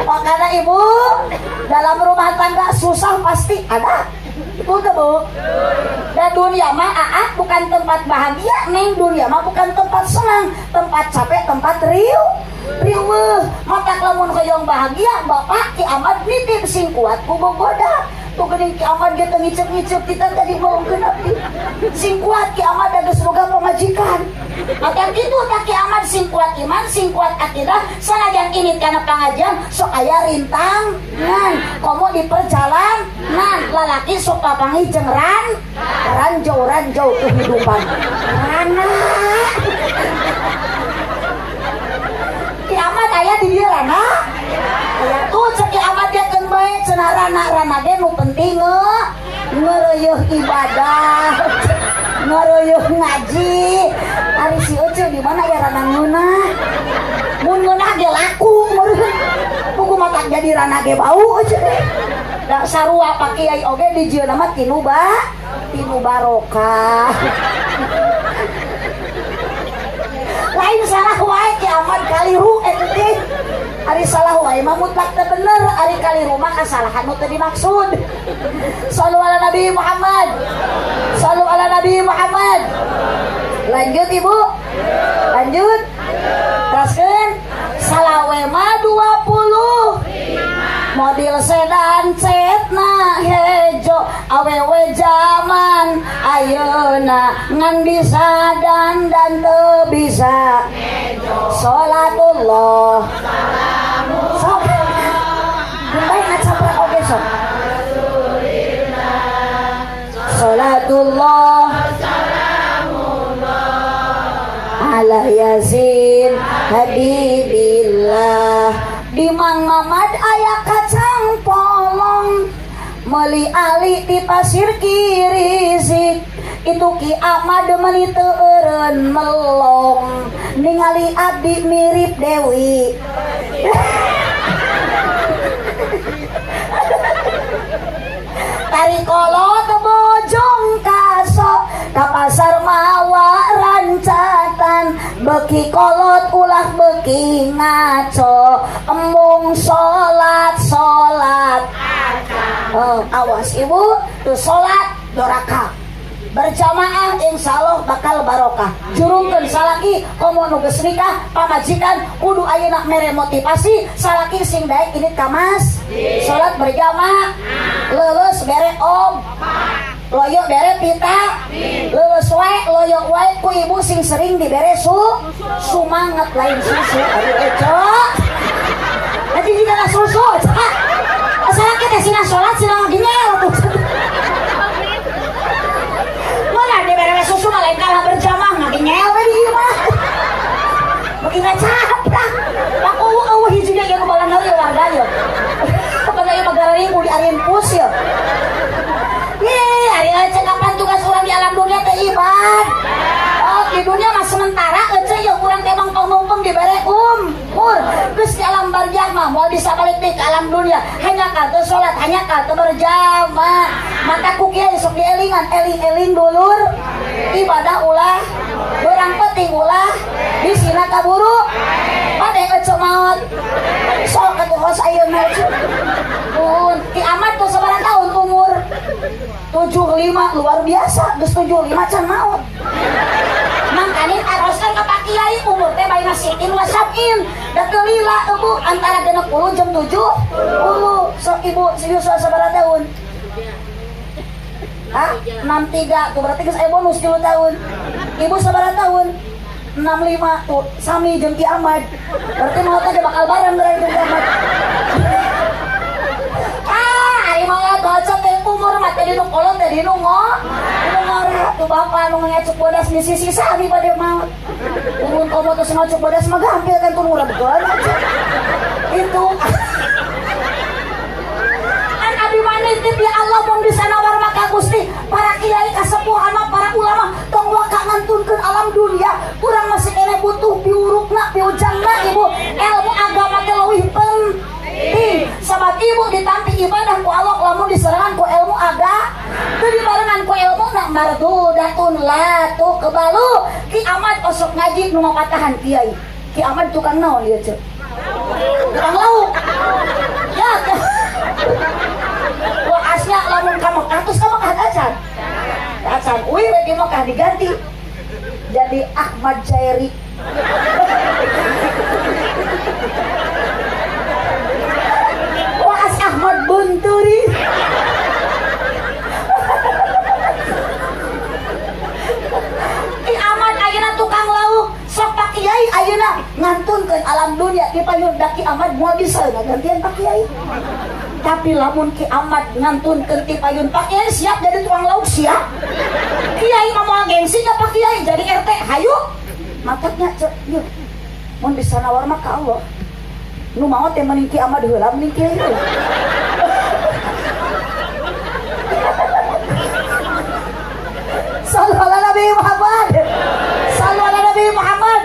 Makanya ibu, dalam rumah tangga susah pasti ada. Betul tuh, Bu? Dan dunia mah aa bukan tempat bahagia, neng, dunia mah bukan tempat senang, tempat capek, tempat riuh. Riuh, mata lamun hoyong bahagia, Bapak Ki Ahmad nitip sing kuat ku gogoda. Tuh geuning Ki Ahmad ge teu ngicep-ngicep kita tadi bolongkeun abdi. Sing kuat Ki Ahmad da geus boga pamajikan. Maka kitu tah Ki Ahmad sing kuat iman, sing kuat akidah, sanajan ini kana pangajian sok aya rintangan. Komo di perjalanan lalaki sok papanggih jeung ranjau-ranjau kehidupan. Rana. Ki Ahmad aya di dieu rana? Aya tuh cek Ki Ahmad ge keun bae cenah rana, rana ge nu penting ngeureuyeung ibadah, ngeureuyeung ngaji. Ari si Ece di mana ya rana ngeunah? Mun ngeunah ge laku meureun. Buku mata jadi rana ge bau Ece teh. Da sarua Pak Kiai oge dijieunna mah tinu barokah. Lain salah wae Ki Ahmad kaliru eta teh. Ari salah wae mah mutlak teu bener, ari kaliru mah kasalahan nu teu dimaksud. Sallu ala Nabi Muhammad. Sallu ala Nabi Muhammad. Lanjut Ibu. Lanjut. Teraskeun. Salawe mah 20. Mobil sedan cetna hejo, Awewe zaman ayeuna ngan bisa dandan teu bisa. Salatullah. Sok. Bae ngacaprak oge sok. Salatullah ala Yasin Habibillah. Di Mang Mamad aya kacang polong, meuli ali di pasir kirisik. Itu Ki Ahmad meuni teu eureun melong, ningali abdi mirip Dewi. Tari kolot bojong kaso ka pasar mawa rancatan, beki kolot ulah beki ngaco, embung salat salat. Oh, awas ibu tuh salat doraka berjamaah insya Allah bakal barokah. Jurungkeun salaki komo nu geus nikah pamajikan kudu ayeuna mere motivasi salaki sing daek ini ka mas salat berjamaah, leuleus bere om loyo bere pita, leuleus wae loyo wae ku ibu sing sering dibere sumanget lain susu. Aduh eco nanti juga lah susu salaki teh sina salat sina ngagingel tuh. Mana dibere susu mah lain kalah berjamaah ngagingel we di ieu mah. Beuki ngacaprak. Laku eueuh hiji ge nu balaneur ieu warga ieu. Kepada ieu mah gararing ku diarimpus ieu. Ye, ari ece kapan tugas urang di alam dunia teh ibad. Oh, di dunia mah sementara ece ieu urang teh mah numpang dibere umur. Geus di alam barzah mah moal bisa balik deui ka alam dunia. Hanya ka teu salat, hanya ka teu berjamaah. Maka ku kiai sok dielingan, eling-eling dulur. Ibadah ulah, berang penting ulah, disina kaburu. Pade ece maot. Sok atuh hos ayeuna ece. Pun Ki Ahmad tuh sabaraha tahun umur? 75, luar biasa, geus 75 can maot. Mangkaning aroskan ka Pak Kiai umur teh baina sitin wa sab'in. Da teu lila ibu antara 60 jeung 70. Sok ibu yuswa sabaraha tahun? Hah? 63 tuh berarti geus aya bonus 3 tahun. Ibu sabaraha tahun? 65 tuh sami jeung Ki Ahmad. Berarti maot teh bakal bareng berarti jeung Ki Ahmad. Ah, ari maot baca teh umur mah teh dinu kolot teh dinu ngora tuh bapak nu ngecuk bodas di sisi sami bade maot. Urun komo terus ngecuk bodas mah gampil kan tuh murah betul aja. Itu an abi manitip ya Allah mong bisa nawar maka Gusti para kiai kasepuhan para ulama tong waka ngantunkeun alam dunia kurang masih kene butuh piurukna piujangna ibu ilmu agama teh leuwih penting sabab ibu ditampi ibadah ku Allah lamun diserangan ku ilmu agama teu dibarengan ku ilmu na mardudatun la tuqbalu. Ki Ahmad osok ngaji nu mapatahan kiai. Ki Ahmad tukang naon ieu ceu? Tukang lauk. Ya. Wah asnya lamun ka Mekah terus ka Mekah acan. Acan uih we di Mekah diganti jadi Ahmad Jairi. Wah as Ahmad Bunturi. Ki Ahmad ayeuna tukang lauk sok Pak Kiai ayeuna ngantunkeun alam dunia di payun da Ki Ahmad moal bisa ngagantian Pak Kiai. Tapi lamun Ki Ahmad ngantunkeun ti payun Pak Kiai siap jadi tukang lauk siap. Kiai mah moal gengsi ka Pak Kiai jadi RT hayu. Mataknya cek yeuh. Mun bisa nawar mah ka Allah. Nu maot teh mending Ki Ahmad heula mending Kiai heula. Sallu ala Nabi Muhammad. Sallu ala Nabi Muhammad.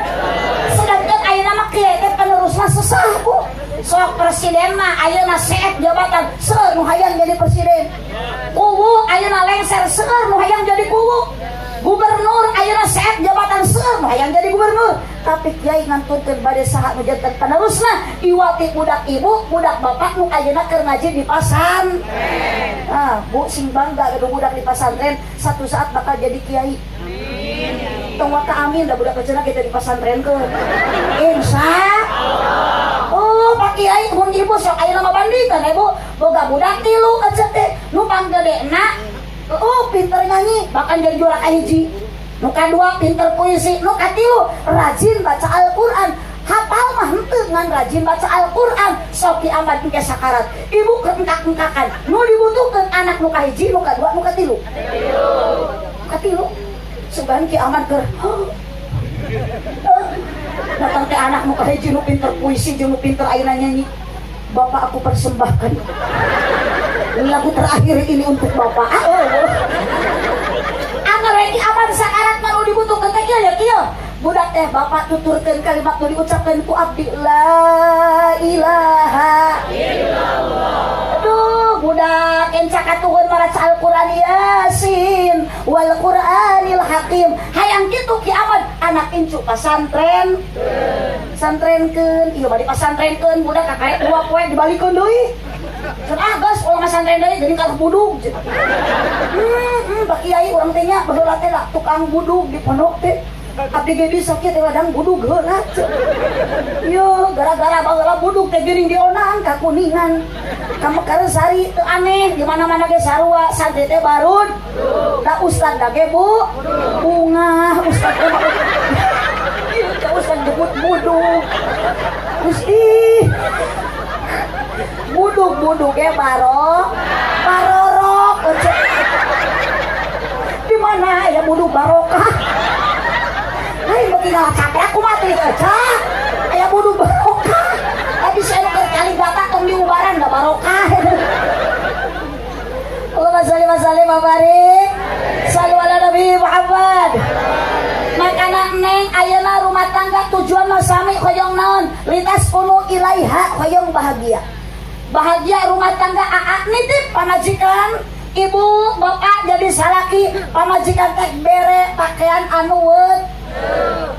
Sedangkan ayeuna mah kiai teh penerusna susah bu. Sok presiden mah ayeuna seet jabatan seueur nu hayang jadi presiden. Kuwu ayeuna lengser seueur nu hayang jadi kuwu. Gubernur ayeuna seet jabatan seueur nu hayang jadi gubernur. Tapi kiai ngantunkeun bade saha nu janten penerusna iwati budak ibu, budak bapak nu ayeuna keur ngaji di pasantren. Ah, bu sing bangga gaduh budak di pasantren satu saat bakal jadi kiai. Tong waka amin da budak kecil kita di pasantren ke. Insya Allah. Oh, Pak Kiai mun ibu sok ayeuna mah bandingkeun ibu boga budak tilu aja teh nu panggedena Oh, pinter nyanyi, bahkan jadi juara kahiji. Nu kadua pinter puisi, nu katilu rajin baca Al-Qur'an. Hafal mah henteu, ngan rajin baca Al-Qur'an. Sok Ki Ahmad engke sakarat. Ibu keengkak-engkakan. Nu dibutuhkeun anak nu kahiji, nu kadua, nu katilu. Nu katilu. Sugan Ki Ahmad keur datang teh anak nu kahiji nu pinter puisi jeung nu pinter ayeuna nyanyi. "Bapak, aku persembahkan lagu terakhir ini untuk Bapak." Ah, oh. Angger Ki Ahmad sakarat mah nu dibutuhkeun teh kieu ya kieu. Budak teh, "Bapak, tuturkeun kalimat nu diucapkeun ku abdi, la ilaha illallah." Aduh, budak kenca katuhun maraca Al-Qur'an, Yasin wal Qur'anil Hakim. Hayang kitu Ki Ahmad, anak incu pasantren. Santrenkeun, ieu bari pasantrenkeun budak kakarek 2 poe dibalikeun deui. Cenah, "Ah, geus ulah masantren deui, jadi kalah budug." Pak Kiai, urang teh nya baheula teh lah tukang budug di pondok teh. Abdi ge bisa kieu teh ladang budug heula. Yo, gara-gara baheula budug teh geuning dionang ka Kuningan. Ka Mekarsari teu aneh, di mana-mana ge sarua, santri teh barud. Da ustad da ge bu. Bungah ustad teh. Ieu teh ustad jebut budug. Gusti. Budug-budug ge baro barorok. Di mana ya budug barokah? Hai, beuki capek aku mah teh aja. Aya budug barokah. Tadi saya keur Kalibata tong diubaran da barokah. Allahumma sholli wa sallim wa barik. Sallu ala Nabi Muhammad. Makana neng, ayeuna rumah tangga tujuan mah sami, hoyong naon? Litaskunu ilaiha, hoyong bahagia. Bahagia rumah tangga. Aa, nitip pamajikan, ibu bapak jadi salaki, pamajikan teh bere pakaian anu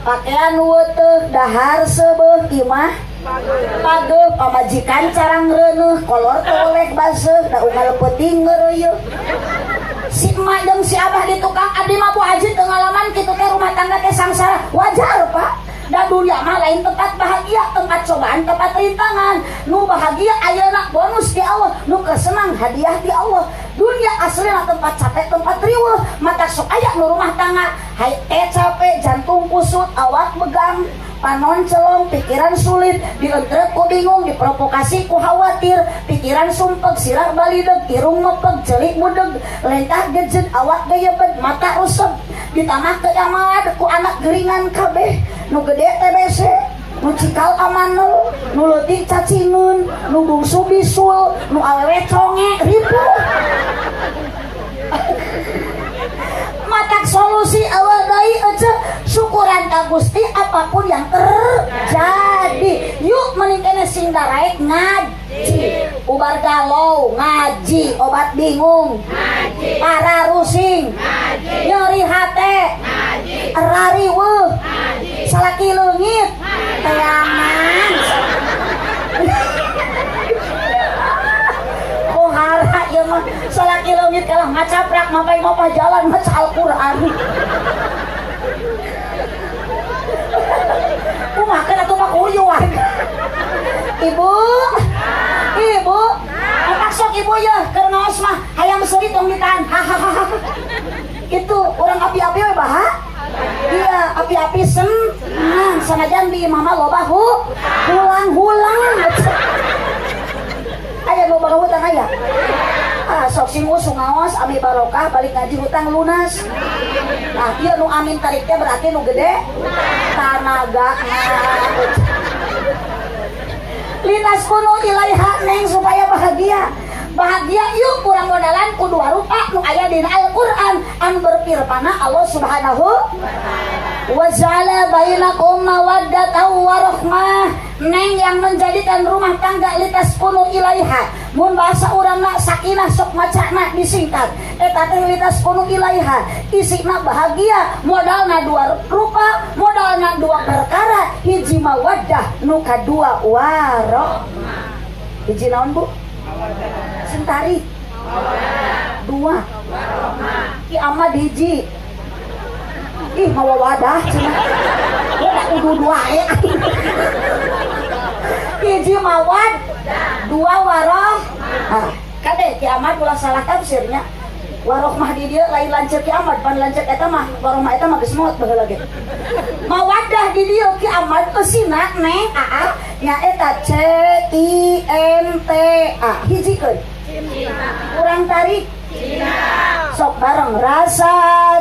pakaian weteh, dahar seubeuh, imah pageuh, pamajikan carang reuneuh, kolor tolek baseuh, da unggal peuting ngeureuyeuh. Si emak jeung si abah di tukang. Abdi mah, Bu Haji, teu ngalaman kitu teh, rumah tangga teh sangsara. Wajar, Pak, da dunia mah lain tempat bahagia, tempat cobaan, tempat rintangan. Nu bahagia ayeuna bonus di Allah, nu kesenang hadiah di Allah. Dunia aslinya tempat capek, tempat riweuh. Mata sok aya nu rumah tangga hai teh capek, jantung kusut, awak begang, panon celong, pikiran sulit, dientrek ku bingung, diprovokasi ku khawatir, pikiran sumpek, sirah balideg, irung mepeg, celik mudeg, lentah gejed, awak gayebet, mata rusep, ditambah kiamat ku anak geringan kabeh, nu gede TBC, nu cikal amanel, nu leutik cacingeun, nu bungsu bisul, nu awewe conge, ripuh. Matak solusi awal deui ece, syukuran ka Gusti apapun yang terjadi. Yuk, mending kene sing daraek ngaji, ubar galau ngaji, obat bingung ngaji, para rusing ngaji, nyeri hate ngaji, rariweuh ngaji, salaki leungit teangan. Kohara ieu mah, salaki leungit kalah ngacaprak, mapai mapah jalan maca Al-Qur'an. Kumaha atuh mah kuyuan. Ibu, ibu, otak sok ibu ya, keur ngaos mah hayang seuri tong ditahan. Hahaha. Itu orang api-api we baha. Iya, api-api senang sanajan di mama loba hu hulang-hulang. Aya nu boga hutang aya? Ah, sok sing usung ngaos ami barokah, balik ngaji hutang lunas. Nah, ieu nu amin tariknya berarti nu gede tanaga. Litaskunu ilaiha, neng, supaya bahagia. Bahagia yuk kurang modalan ku dua rupa nu aya dina Al-Qur'an anu berfirmana Allah Subhanahu wa ja'ala bainakum mawaddatan warahmah. Neng, yang menjadikan rumah tangga litaskunu ilaiha, mun bahasa urangna sakinah, sok macana disingkat eta teh litaskunu ilaiha, isina bahagia, modalna dua rupa, modalna dua perkara: hiji mawaddah, nu kadua warohmah. Hiji naon, Bu? Sentari dua. Ki Ahmad hiji, ih, mawa wadah cenah. Udah kudu dua eh. Hiji mawad, dua waroh. Ah, kade Ki Ahmad ulah salah tafsirnya. Warohmah di dieu lain lanceuk Ki Ahmad, pan lanceuk eta mah warohmah eta mah geus maot baheula ge. Mawaddah di dieu Ki Ahmad eusina neng aa nyaeta C I N T A. Hijikeun. Kurang tarik. Sok bareng rasa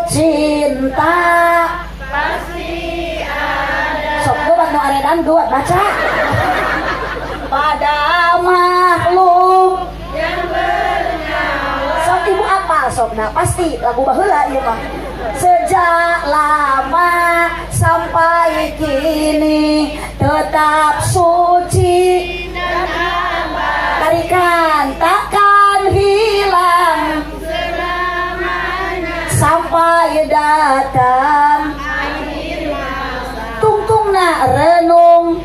cinta pasti ada. Sok kuat nu aredan kuat baca. Pada makhluk yang bernyawa. Sok ibu apa sok nah pasti lagu baheula ieu mah. Sejak lama sampai kini tetap suci dan abadi. Tarikan takkan hilang selamanya sampai datang akhir masa. Tungtungna renung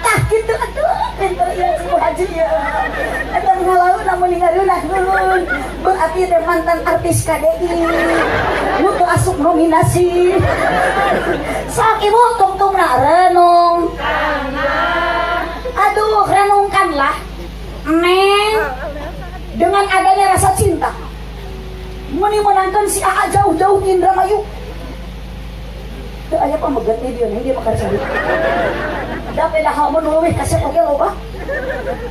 tah kitu atuh pinter ieu si Bu Haji ieu. Eta ngalaun namun ningareunaheun berarti teh mantan artis KDI nu teu asup nominasi. Sok ibu tungtungna renung. Aduh, renungkanlah neng, dengan adanya rasa cinta meni menangkan si AA jauh-jauh di Indramayu. Teu aya pameget di dieu neng, dia makan sari. Da pedah mun nu leuwih kasep oge loba.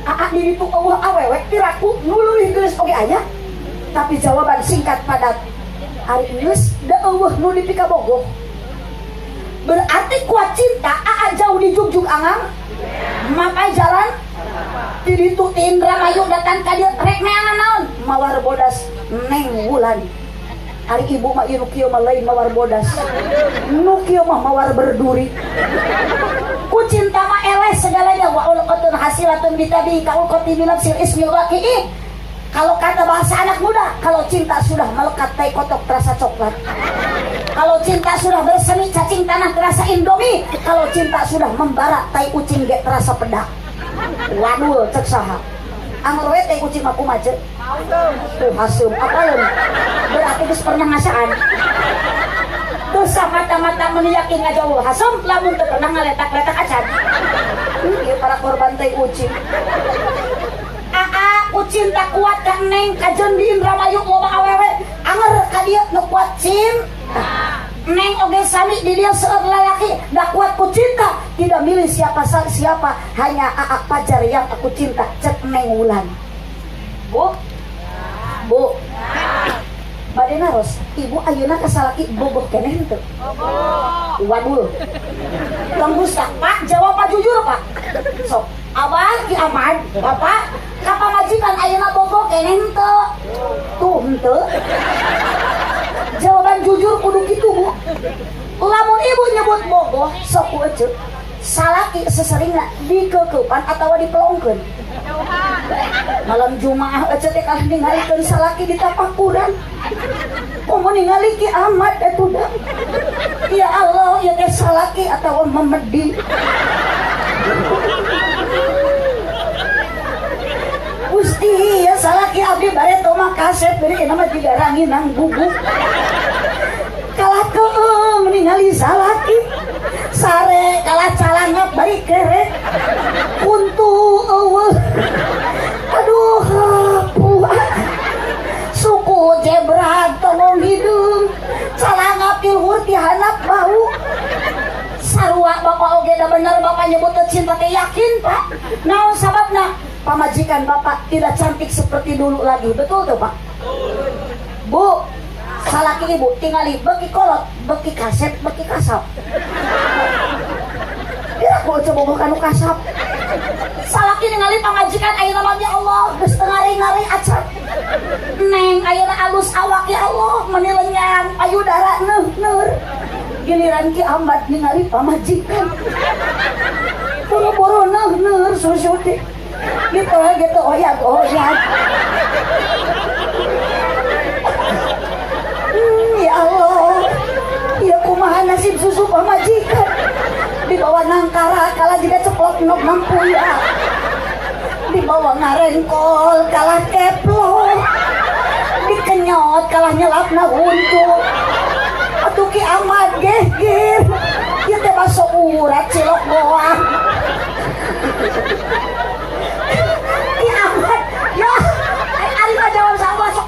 AA di ditu euweuh awewe piraku nu leuwih geus oge aya. Tapi jawaban singkat padat. Ari geus da euweuh nu dipikabogoh. Berarti kuat cinta AA jauh di jugjug angang. Makai jalan di ditu ti Indramayu datang ka dieu rek neangan naon? Mawar bodas Neng Wulan. Ari ibu mah ieu nu kieu mah lain mawar bodas. Nu kieu mah mawar berduri. Ku cinta mah eleh segalanya wa ulqatun hasilatun bitabi ka ulqati binafsil ismil waqi'i. Kalau kata bahasa anak muda, kalau cinta sudah melekat tai kotok terasa coklat. Kalau cinta sudah bersemi cacing tanah terasa Indomie. Kalau cinta sudah membara tai ucing ge terasa pedak. Waduh, cek saha. Anggur we tai ucing mah kumaha ceuk? Tuh haseum apaleun. Berarti geus pernah ngasaan. Tuh mata-mata meni yakin ngajauh haseum lamun teu pernah ngaletak-letak acan. Ieu para korban tai ucing. Aa ku cinta kuat ka neng kajeun di Indramayu loba awewe anger ka dieu nu kuat cinta. Neng oge sami di dieu seueur lalaki da kuat ku cinta, tidak milih siapa siapa, hanya Aa Pajar yang aku cinta, cek Neng Wulan. Bu, Bu, bade naros, ibu ayeuna ka salaki bogoh keneh henteu? Waduh. Tong dusta, Pak, jawab Pak jujur Pak. Sok, Abah Ki Ahmad, Bapak, ka pamajikan ayeuna bogoh keneh henteu? Tuh henteu. Jawaban jujur kudu kitu, Bu. Lamun ibu nyebut bogoh, sok ku ece. Salaki seseringna dikekeupan atawa dipelongkeun. Malam Jumaah ece teh kalah ningalikeun salaki di tapakuran. Komo ningali Ki Ahmad atuh da. Ya Allah, ya teh salaki atawa memedi. Gusti, ya salaki abdi bareto mah kasep beri nama jiga ranginang guguk. Kalah keung ningali salaki. Sare kalah calangap bari kerek. Kuntu eueuh. Aduh, puh. Suku jebrak tolong hidung. Calangap ti luhur ti handap bau. Sarua bapak oge da bener bapak nyebut cinta teh yakin Pak. Naon sababna? Pamajikan bapak tidak cantik seperti dulu lagi. Betul tuh Pak? Bu, salaki ibu tingali beki kolot, beki kaset, beki kasap. Ya aku coba bukan nu kasap. Salaki ningali pamajikan ayeuna mah ya Allah geus teu ngari-ngari acan. Neng ayeuna alus awak ya Allah meni lenyang payudara neuh-leur. Giliran Ki Ahmad ningali pamajikan. Boro-boro neuh-leur susu teh. Gitu gitu oyag oyag. Ya Allah. Ya kumaha nasib susu pamajikan. Dibawa nangkara kalah juga ceplok nok mampu ya. Dibawa ngarengkol kalah keplok. Dikenyot kalah nyelapna huntu. Atuh Ki Ahmad gehgir. Ieu teh baso urat cilok goang. Ki Ahmad, ya, ari mah jawab sama baso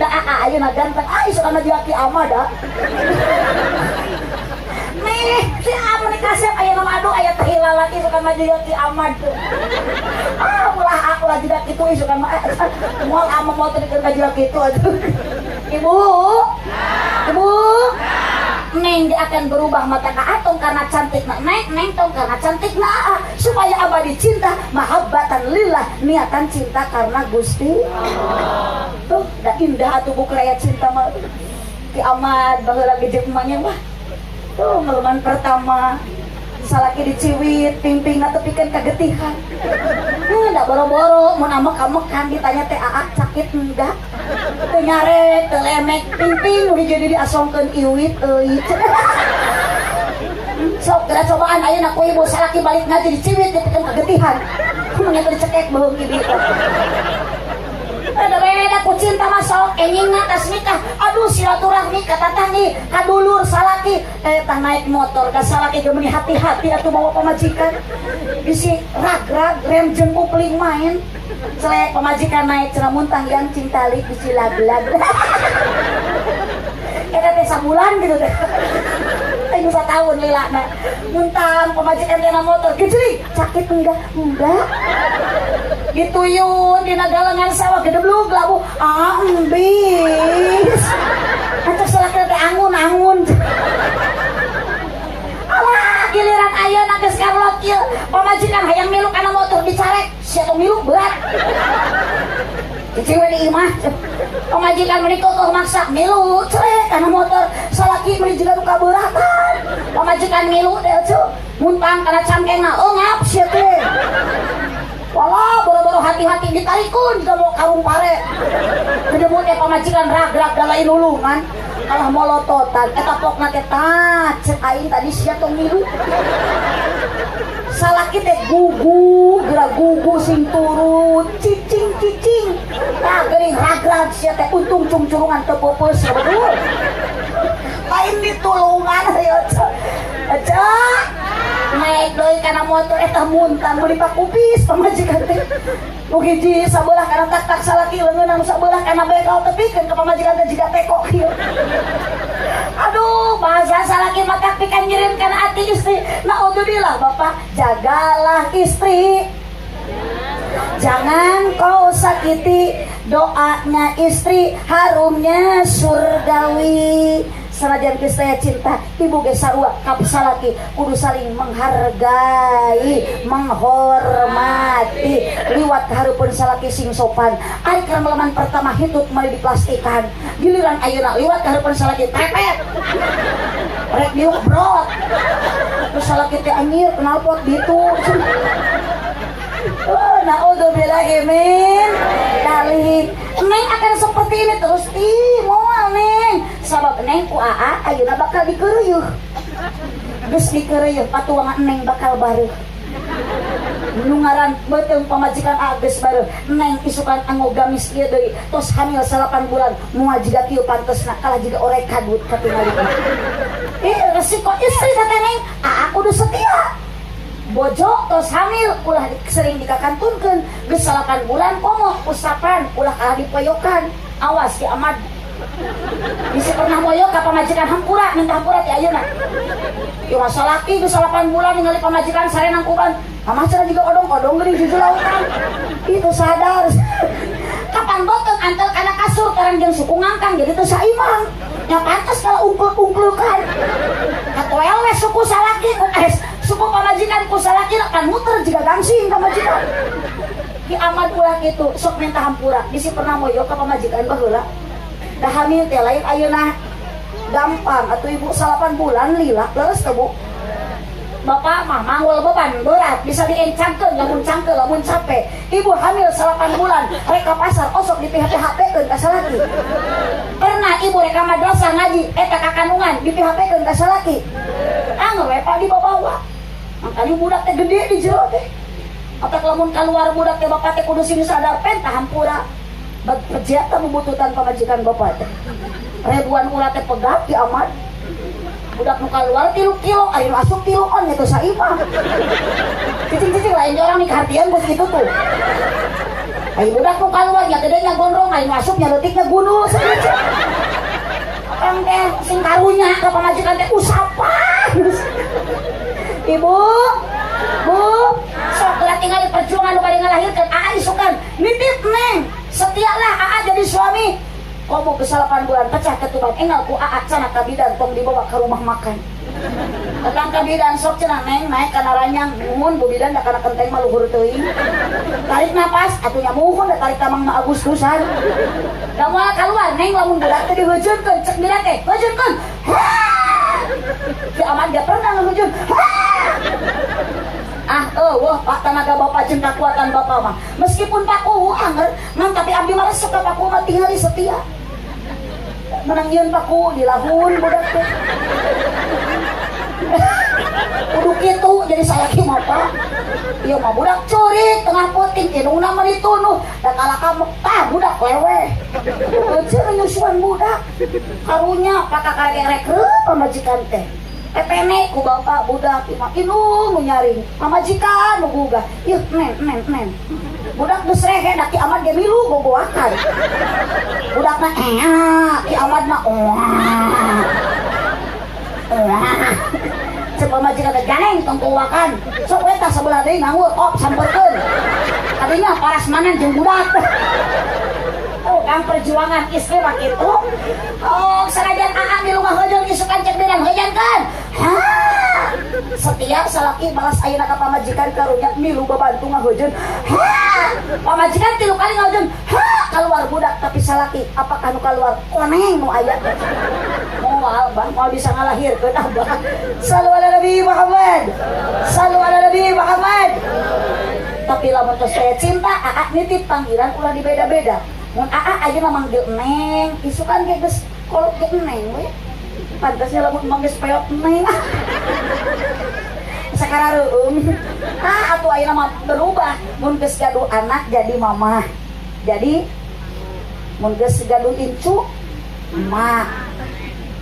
Da aa ayeuna ganteng. Ah isukan mah jiga Ki Ahmad ah. Nih, si Anu nih kasep aya nama aduh aya tahi lalaki isukan mah jiga Ki Ahmad tuh. Ah ulah aku lah jiga kitu isukan mah moal ama moal teu dikeun ka jiga kitu atuh. Ibu. Ibu. Neng dia akan berubah mata ka atong karena cantik na neng, neng tong karena cantik na aa. Supaya abadi cinta, mahabbatan lillah, niatan cinta karena Gusti. Tuh, dah indah atuh buku raya cinta mah. Ki Ahmad baheula ge jeung emaknya wah. Tuh meluman pertama salaki diciwit, pingpingna tepikeun kagetihan. Nggak boro-boro, mun amek-amekan ditanya teh aa sakit enggak? Teu nyarek, teu lemek, pingping nu jadi diasongkeun iwit euy. Sok geura cobaan ayeuna ku ibu salaki balik ngaji diciwit dipikeun kagetihan. Mun eta dicekek beuheung ibu. Ada beda ku cinta mah sok engingna tas nikah. Aduh silaturahmi ka tatanggi, ka dulur salaki tah naik motor ka salaki ge meuni hati-hati atuh bawa pamajikan. Bisi rag-rag rem jeung kupling main. Celek pamajikan naik cenah muntang yang cintali bisi lag-lag. Eta teh sabulan gitu teh. Aing satahun lilana. Muntang pamajikan teh na motor gejlik, sakit enggak? Enggak. Dituyun dina galengan sawah gedeblug labuh. Ah embis. Atuh salaki teh angun-angun. Alah giliran ayeuna geus karlot kieu pamajikan hayang milu kana motor dicarek sia tong milu berat. Cicing we di imah. Pamajikan meuni keukeut maksa milu cerek kana motor salaki meuni jiga nu kabeuratan. Pamajikan milu teh atuh muntang kana cangkengna eungap sia teh. Walah boro-boro hati-hati ditarikun jiga mau karung pare. Gedebut teh pamajikan rag-rag da lain nulungan. Kalah molototan eta pokna teh tah cek aing tadi sia tong milu. Salaki teh gugu, geura gugu sing turut, cicing-cicing. Tah geuning rag-rag sia teh untung cungcurungan teu peupeus betul. Lain ditulungan ayo Aja. Naik deui kana motor eta muntang meuli pakupis pamajikan teh. Nu hiji sabelah kana tak-tak salaki leungeunna nu sabelah kana begal tepikeun ka pamajikan teh jiga teko kieu. Aduh, bahasa salaki mah pikan nyirin kana ati istri. Naudzubillah Bapak, jagalah istri. Jangan kau sakiti, doanya istri harumnya surgawi. Sanajan geus saya cinta, ibu ge sarua ka salaki kudu saling menghargai, menghormati. Liwat kahareupeun salaki sing sopan. Ari keur meleman pertama hitut meuli diplastikan. Giliran ayeuna liwat kahareupeun salaki trepet. Rek diuk brot. Terus salaki teh anjir knalpot ditu. Oh, naudzubillahi min dzalik. Neng akan seperti ini terus. Ih, moal neng. Sabab neng ku aa ayeuna bakal dikeureuyeuk. Geus dikeureuyeuk patuangan neng bakal bareuh. Nu ngaran beuteung pamajikan aa geus bareuh. Neng isukan anggo gamis ieu deui. Tos hamil 8 bulan moal jiga kieu pantesna kalah jiga orek kadut katingali. Ih, resiko istri teh neng. Aa kudu setia. Bojo tos hamil ulah sering dikakantunkeun geus 8 bulan komo usapan ulah kalah dipoyokan awas si Ahmad bisi pernah moyok ka pamajikan hampura minta hampura ti ayeuna ieu mah salaki geus 8 bulan ningali pamajikan sare nangkuban mama cenah juga odong-odong geuning jujur lautan itu sadar kapan beuteung antel kana kasur karang jeung suku ngangkang jadi teu saimang nya pantes kalau ungkluk-ungklukan katoel we suku salaki suku pamajikan ku salaki kan muter jiga gangsing pamajikan Ki Ahmad ulah kitu sok minta hampura bisi pernah moyok ka pamajikan baheula da hamil teh lain ayeuna gampang atuh ibu 8 bulan lila leres teh Bu Bapak mah manggul beban berat bisa diencangkeun lamun cangkeul lamun capek ibu hamil 8 bulan rek ka pasar osok di PHP-keun ka salaki pernah ibu rek ka madrasah ngaji eta ka kandungan di PHP-keun ka salaki angger we pak dibawa makanya budak teh gede di jero teh atak lamun keluar budak teh bapak teh kudu sing sadar pen hampura bejata membutuhkan pamajikan bapak teh ribuan ulah teh pegat ki amat budak nu keluar 3 kilo ari nu asup 3 on gitu saimah cicing-cicing lain orang nih kahartian bos gitu tuh. Ai budak nu kaluar nya gede nya gondrong, ai nu asup nya leutik nya gundul sakitu. Akang teh sing karunya ka pamajikan teh usapan. Ibu, Bu, sok lah tinggal perjuangan nu bade ngalahirkeun aa isukan nitip neng, setialah aa jadi suami. Komo ke 8 bulan pecah ketuban engal ku aa cenah ka bidan tong dibawa ke rumah makan. Datang ka bidan sok cenah neng naik kana ranjang muhun bu bidan da kana kenteng mah luhur teuing. Tarik napas atuh nya muhun da tarik tamang mah Agustusan. Da moal kaluar neng lamun budak teh diheujeukeun cek bidan teh heujeunkeun. Ki aman dia pernah ngeheujeun. Ah eueuh Pak tenaga bapak jeung kakuatan bapak mah. Meskipun Pak Kuwu anger ngan tapi abdi mah resep ka Pak Kuwu mah tingali setia. Menang yeun Pak Kuwu dilahun budak teh. Kudu kitu jadi salaki mah Pak. Ieu mah budak curik tengah peuting indungna mah ditunuh da kalaka tah budak leweh. Euceun nyusuan budak. Karunya pakakarek pamajikan teh. Pepene ku bapak budak imah indung nu nyaring pamajikan nu gugah ieu nen nen nen budak geus rehe da Ki Ahmad ge milu gogoakan budakna ea Ki Ahmad mah oah oah cek pamajikan teh ganeng tong kuwakan sok we tah sabelah deui nganggur op samperkeun kadinya parasmanan jeung budak. Oh, kang perjuangan istri mah kitu. Oh, sanajan aa di rumah heujeun isukan cek bidan heujeun kan. Ha. Setiap salaki balas ayeuna ka pamajikan karunya milu babantu ngaheujeun. Ha. Pamajikan 3 kali ngaheujeun. Ha, keluar budak tapi salaki apakah nu keluar koneng nu aya. Moal bah, moal bisa ngalahirkeun abah. Sallu ala Nabi Muhammad. Sallu ala Nabi Muhammad. Tapi lamun tos aya cinta aa nitip panggilan ulah dibeda-beda. Mun aa ayeuna manggil neng, isukan ge geus kolot ge neng we. Pantasnya lamun emang geus peot neng. Sakarareueum. Ah atuh ayeuna mah berubah. Mun geus gaduh anak jadi mamah. Jadi mun geus gaduh incu emak,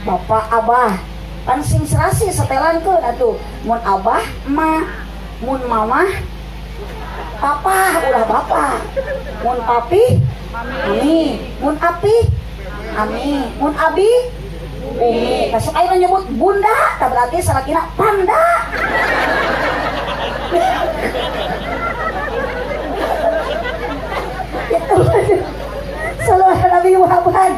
bapak abah. Pan sing serasi setelankeun atuh. Mun abah emak, mun mamah papa ulah bapak. Mun papi ami, mun api ami, mun abi umi. Kasuk ayeuna nyebut bunda, tah berarti salakina panda. Itu. Sallallahu Nabi Muhammad.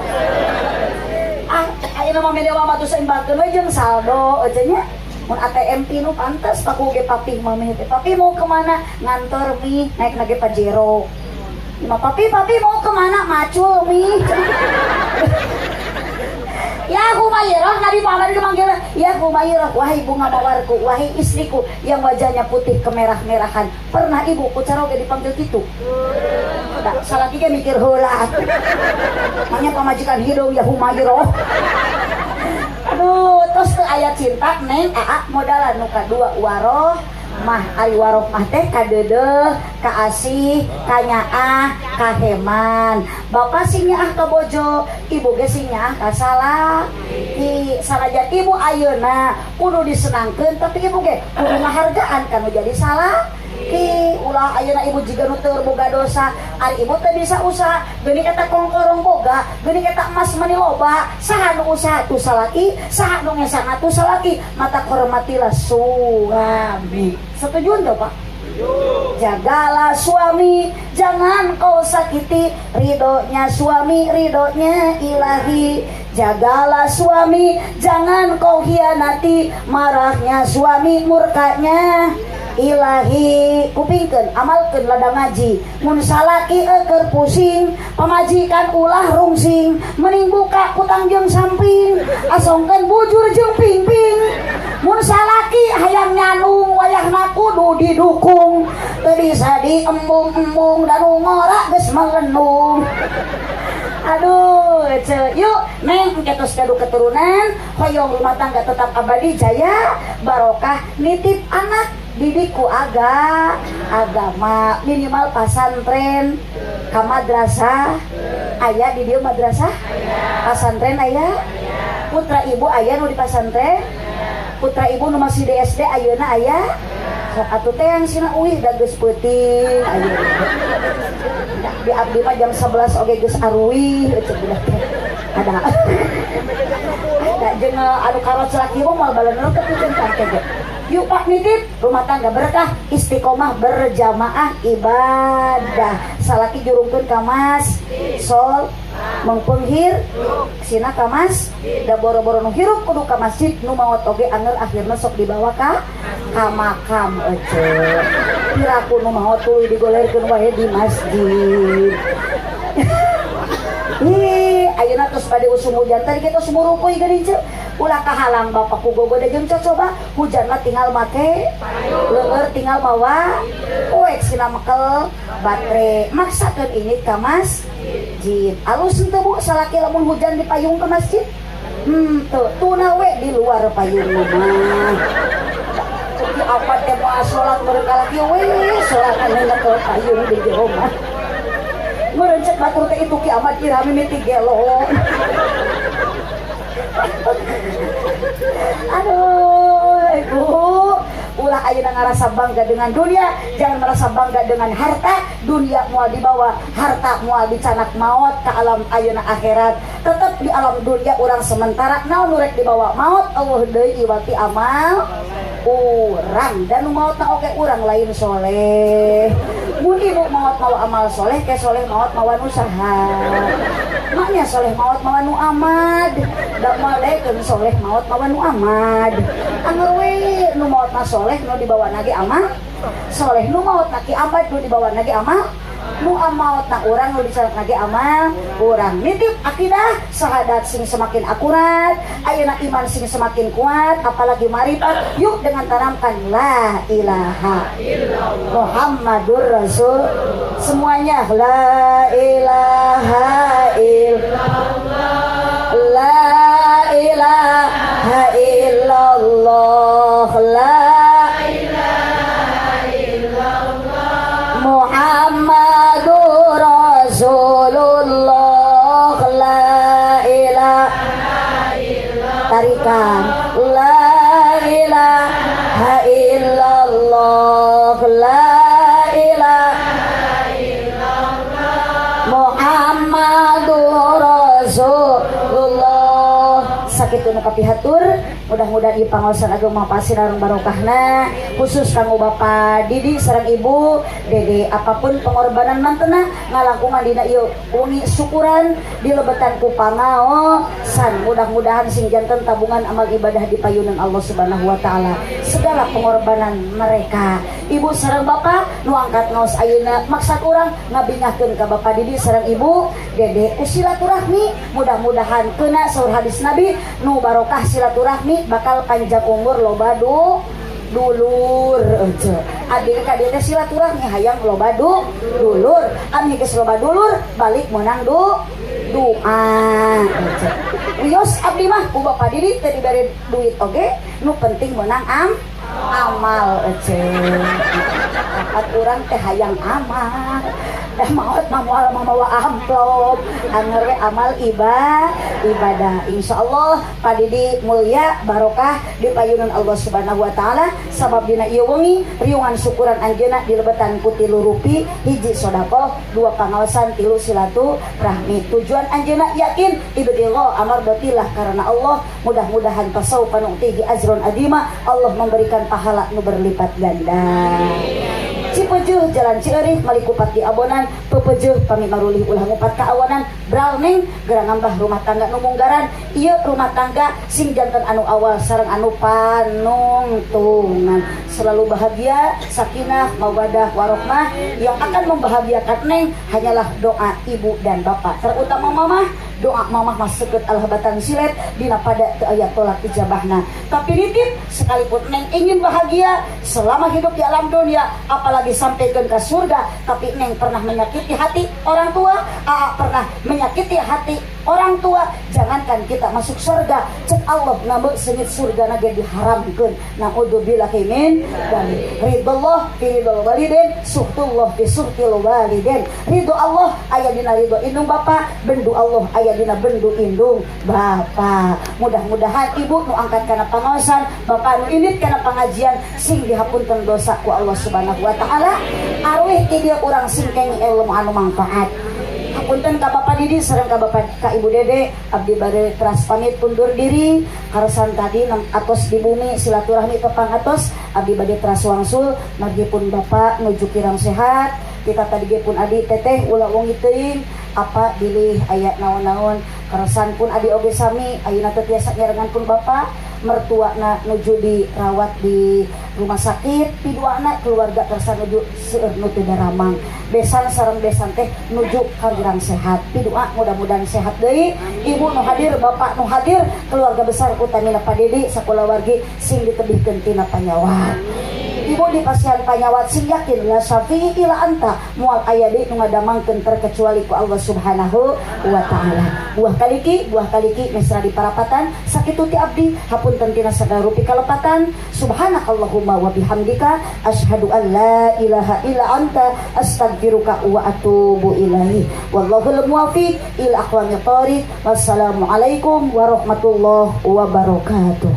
Ah, ayeuna mah media mah atuh saimbalkeun we jeung saldo aja nya. Mun ATM pinu pantes paku ge papi mami teh. Papi mau kemana? Ngantor mi, naik nage Pajero. Ma papi, papi mau kemana? Macul mi. Ya Humairah, Nabi Muhammad itu manggil ya Humairah, wahai bunga mawarku, wahai istriku yang wajahnya putih kemerah-merahan. Pernah ibu ku caroge dipanggil gitu? Nah, salah tiga mikir heula. Makanya pamajikan hidung ya Humairah. Aduh, terus ke ayat cinta neng aa modalan nu kadua waroh mah ari waroh mah teh kadeudeuh, kaasih, kanyaah, kaheman. Bapak sing nyaah ka bojo, ibu ge sing nyaah ka salaki. Sanajan ibu ayeuna kudu disenangkeun tapi ibu ge kudu ngahargaan kanu jadi salaki. Ulah ayeuna ibu jiga nu teu boga dosa, ari ibu teh bisa usaha, geuning eta kongkorong boga, geuning eta emas meuni loba, saha nu usaha tu salaki, saha nu ngesana tu salaki, mata hormatilah suami. Setuju enggak, Pak? Jagalah suami, jangan kau sakiti, ridhonya suami, ridhonya ilahi. Jagalah suami, jangan kau hianati, marahnya suami, murkanya ilahi. Kupingkeun, amalkeun ladang ngaji. Mun salaki eueur pusing, pamajikan ulah rungsing, mending buka kutang jeung samping, asongkeun bujur jeung pingping. Mun salaki hayang nyanung, wayahna kudu didukung, teu bisa diembung-embung dan ngora geus melenung. Aduh, ce, yuk neng engke tos gaduh keturunan, hoyong rumah tangga tetap abadi jaya, barokah, nitip anak didik ku agama minimal pasantren ka madrasah aya di dieu madrasah pasantren aya putra ibu aya nu di pasantren putra ibu nu masih di SD ayeuna aya sok atuh teh yang sina uih da geus peuting ayeuna. Di abdi mah jam 11 oge geus aruih cek budak teh. Ada. Ada jeung anu karot salaki mah moal baleun teh piceun teh. Yuk Pak nitip rumah tangga berkah, istiqomah berjamaah ibadah. Salaki jurungkeun ka mas, sol mengpenghir sina ka mas, da boro-boro nu hirup kudu ka masjid, nu maot oge anger akhirna sok dibawa ka makam ece. Piraku nu maot tuluy digolerkeun wae di masjid. Ih, ayeuna tos bade usum hujan tadi kita sumurupuy geuning ceu. Ulah kahalang bapak ku gogoda jeung cocoba hujan mah tinggal make leueur tinggal mawa poek sina mekel baterai maksakeun ini ka masjid. Alus henteu Bu salaki lamun hujan dipayung ke masjid? Tuh tuna we di luar payung mah. Ki apa teh moal salat meureun kalaki we salat anu nyekel payung di jero mah. Meureun cek batur teh itu ki amat ira mimiti gelo. Aduh, ibu, ulah ayeuna ngarasa bangga dengan dunia, jangan merasa bangga dengan harta. Dunia moal dibawa, harta moal dicanak maot ke alam ayeuna akhirat. Tetep di alam dunia urang sementara, naon nu rek dibawa maot eueuh deui iwati amal urang. Dan nu maotna oge urang lain soleh. Mun ibu maot mawa amal soleh, ke soleh maot mawa nu saha. Maknya soleh maot mawa nu amad. Da malekeun soleh maot mawa nu amad. Anger we nu maotna soleh nu dibawa nage amal soleh, nu maotna ki amad nu dibawa nage amal nu maotna urang nu dicatat nage amal urang. Nitip akidah syahadat sing semakin akurat, ayeuna iman sing semakin kuat, apalagi marifat. Yuk dengan tanamkan la ilaha illallah Muhammadur Rasul semuanya la ilaha illallah, la ilaha illallah, la ilaha illallah Muhammadur Rasulullah, la ilaha illallah. Tarikan la ilaha illallah, la ilaha illallah Muhammadur Rasulullah. Sakitu nu kapihatur, mudah-mudahan ieu pangaosan agung mangpasir sareng barokahna, khusus kanggo Bapak Didi sareng Ibu Dede. Apapun pengorbanan mantena ngalangkungan dina ieu wengi syukuran dilebetan ku pangaosan, mudah-mudahan sing janten tabungan amal ibadah di payunan Allah Subhanahu wa taala segala pengorbanan mereka. Ibu sareng Bapak nu angkat ngaos ayeuna maksad urang ngabingahkeun ka Bapak Didi sareng Ibu Dede ku silaturahmi, mudah-mudahan kena saur hadis Nabi nu barokah silaturahmi bakal panjang umur loba dulur aja. Abdi ka dieu teh silaturahmi hayang loba dulur, ami geus loba dulur balik meunang doa aja. Wios abdi mah ku Bapak Didi teh dibere duit oge, nu penting meunang amal aja. Kapat urang teh hayang amal, dah maot mah moal mamawa amplop, anger we amal ibadah. Insyaallah Pak Didi mulia barokah di payunan Allah Subhanahu wa taala, sabab dina ieu wengi riungan syukuran anjeunna dilebetan ku 3 rupi, hiji sedekah, 2 pangaosan, 3 silaturahmi. Tujuan anjeunna yakin ibadillah amardatillah karena Allah, mudah-mudahan pasau panu'tihi ajron adima, Allah memberikan pahala nu berlipat ganda. Cipejuh jalan Cieurik malikupat di abonan, pepejuh pami marulih ulah ngupat kaawanan, bralneng gerang ngambah rumah tangga nu munggaran, ieu rumah tangga sing janten anu awal sareng anu panungtungan. Selalu bahagia, sakinah, mawadah, warohmah. Yang akan membahagiakan neng hanyalah doa ibu dan bapak, terutama mamah. Doa mamah mah seukeut alhabatan silet dina pada teu aya tolak ijabahna. Tapi nitip sekalipun neng ingin bahagia selama hidup di alam dunia, apalagi sampaikan ke surga, tapi neng pernah menyakiti hati orang tua, aa pernah menyakiti hati Orang tua, jangankan kita masuk surga, cek Allah nambah seungit surga na ge diharamkeun. Naudzubillahi min dzalik. Ridallah fi ridal walidin, suhtullah fi suhtil walidin. Ridho Allah aya dina ridho indung bapa, bendu Allah aya dina bendu indung bapa. Mudah-mudahan ibu nu angkat kana pangaosan, bapak nu indit kana pengajian sing dihapunten dosa ku Allah Subhanahu wa taala. Arwih ti dieu urang sing kenging ilmu anu manfaat. Hapunten ka Bapak Didi sareng ka Bapak ka Ibu Dede, abdi bade teras pamit undur diri karasan tadi atos di bumi silaturahmi tepang atos, abdi bade teras wangsul margi pun bapak nuju kirang sehat. Kita tadi ge pun adi teteh ulah wengi teuing apa bilih aya naon-naon karasan pun adi oge sami ayeuna teu tiasa nyarengan pun bapak mertuana nuju dirawat di rumah sakit, piduana keluarga kersa nuju seueur nu teu daramang, besan sareng besan teh nuju kirang sehat. Pidua mudah-mudahan sehat deui ibu nu hadir, bapak nu hadir, keluarga besar utamina Pak Dedi sakulawargi sing ditebihkeun tina panyawat. Ibu di pasihan panyawat sing yakin la syafi'i ila anta, moal aya deui nu ngadamangkeun terkecuali ku Allah Subhanahu wa taala. Buah kaliki, buah kaliki mesra di parapatan sakitu ti abdi, hapunten tina sagala rupi kalepatan. Subhanakallahumma wa bihamdika asyhadu an la ilaha illa anta astaghfiruka wa atubu ilaih. Wallahul muwaffiq ila aqwamit thoriq. Wassalamualaikum warahmatullahi wabarakatuh.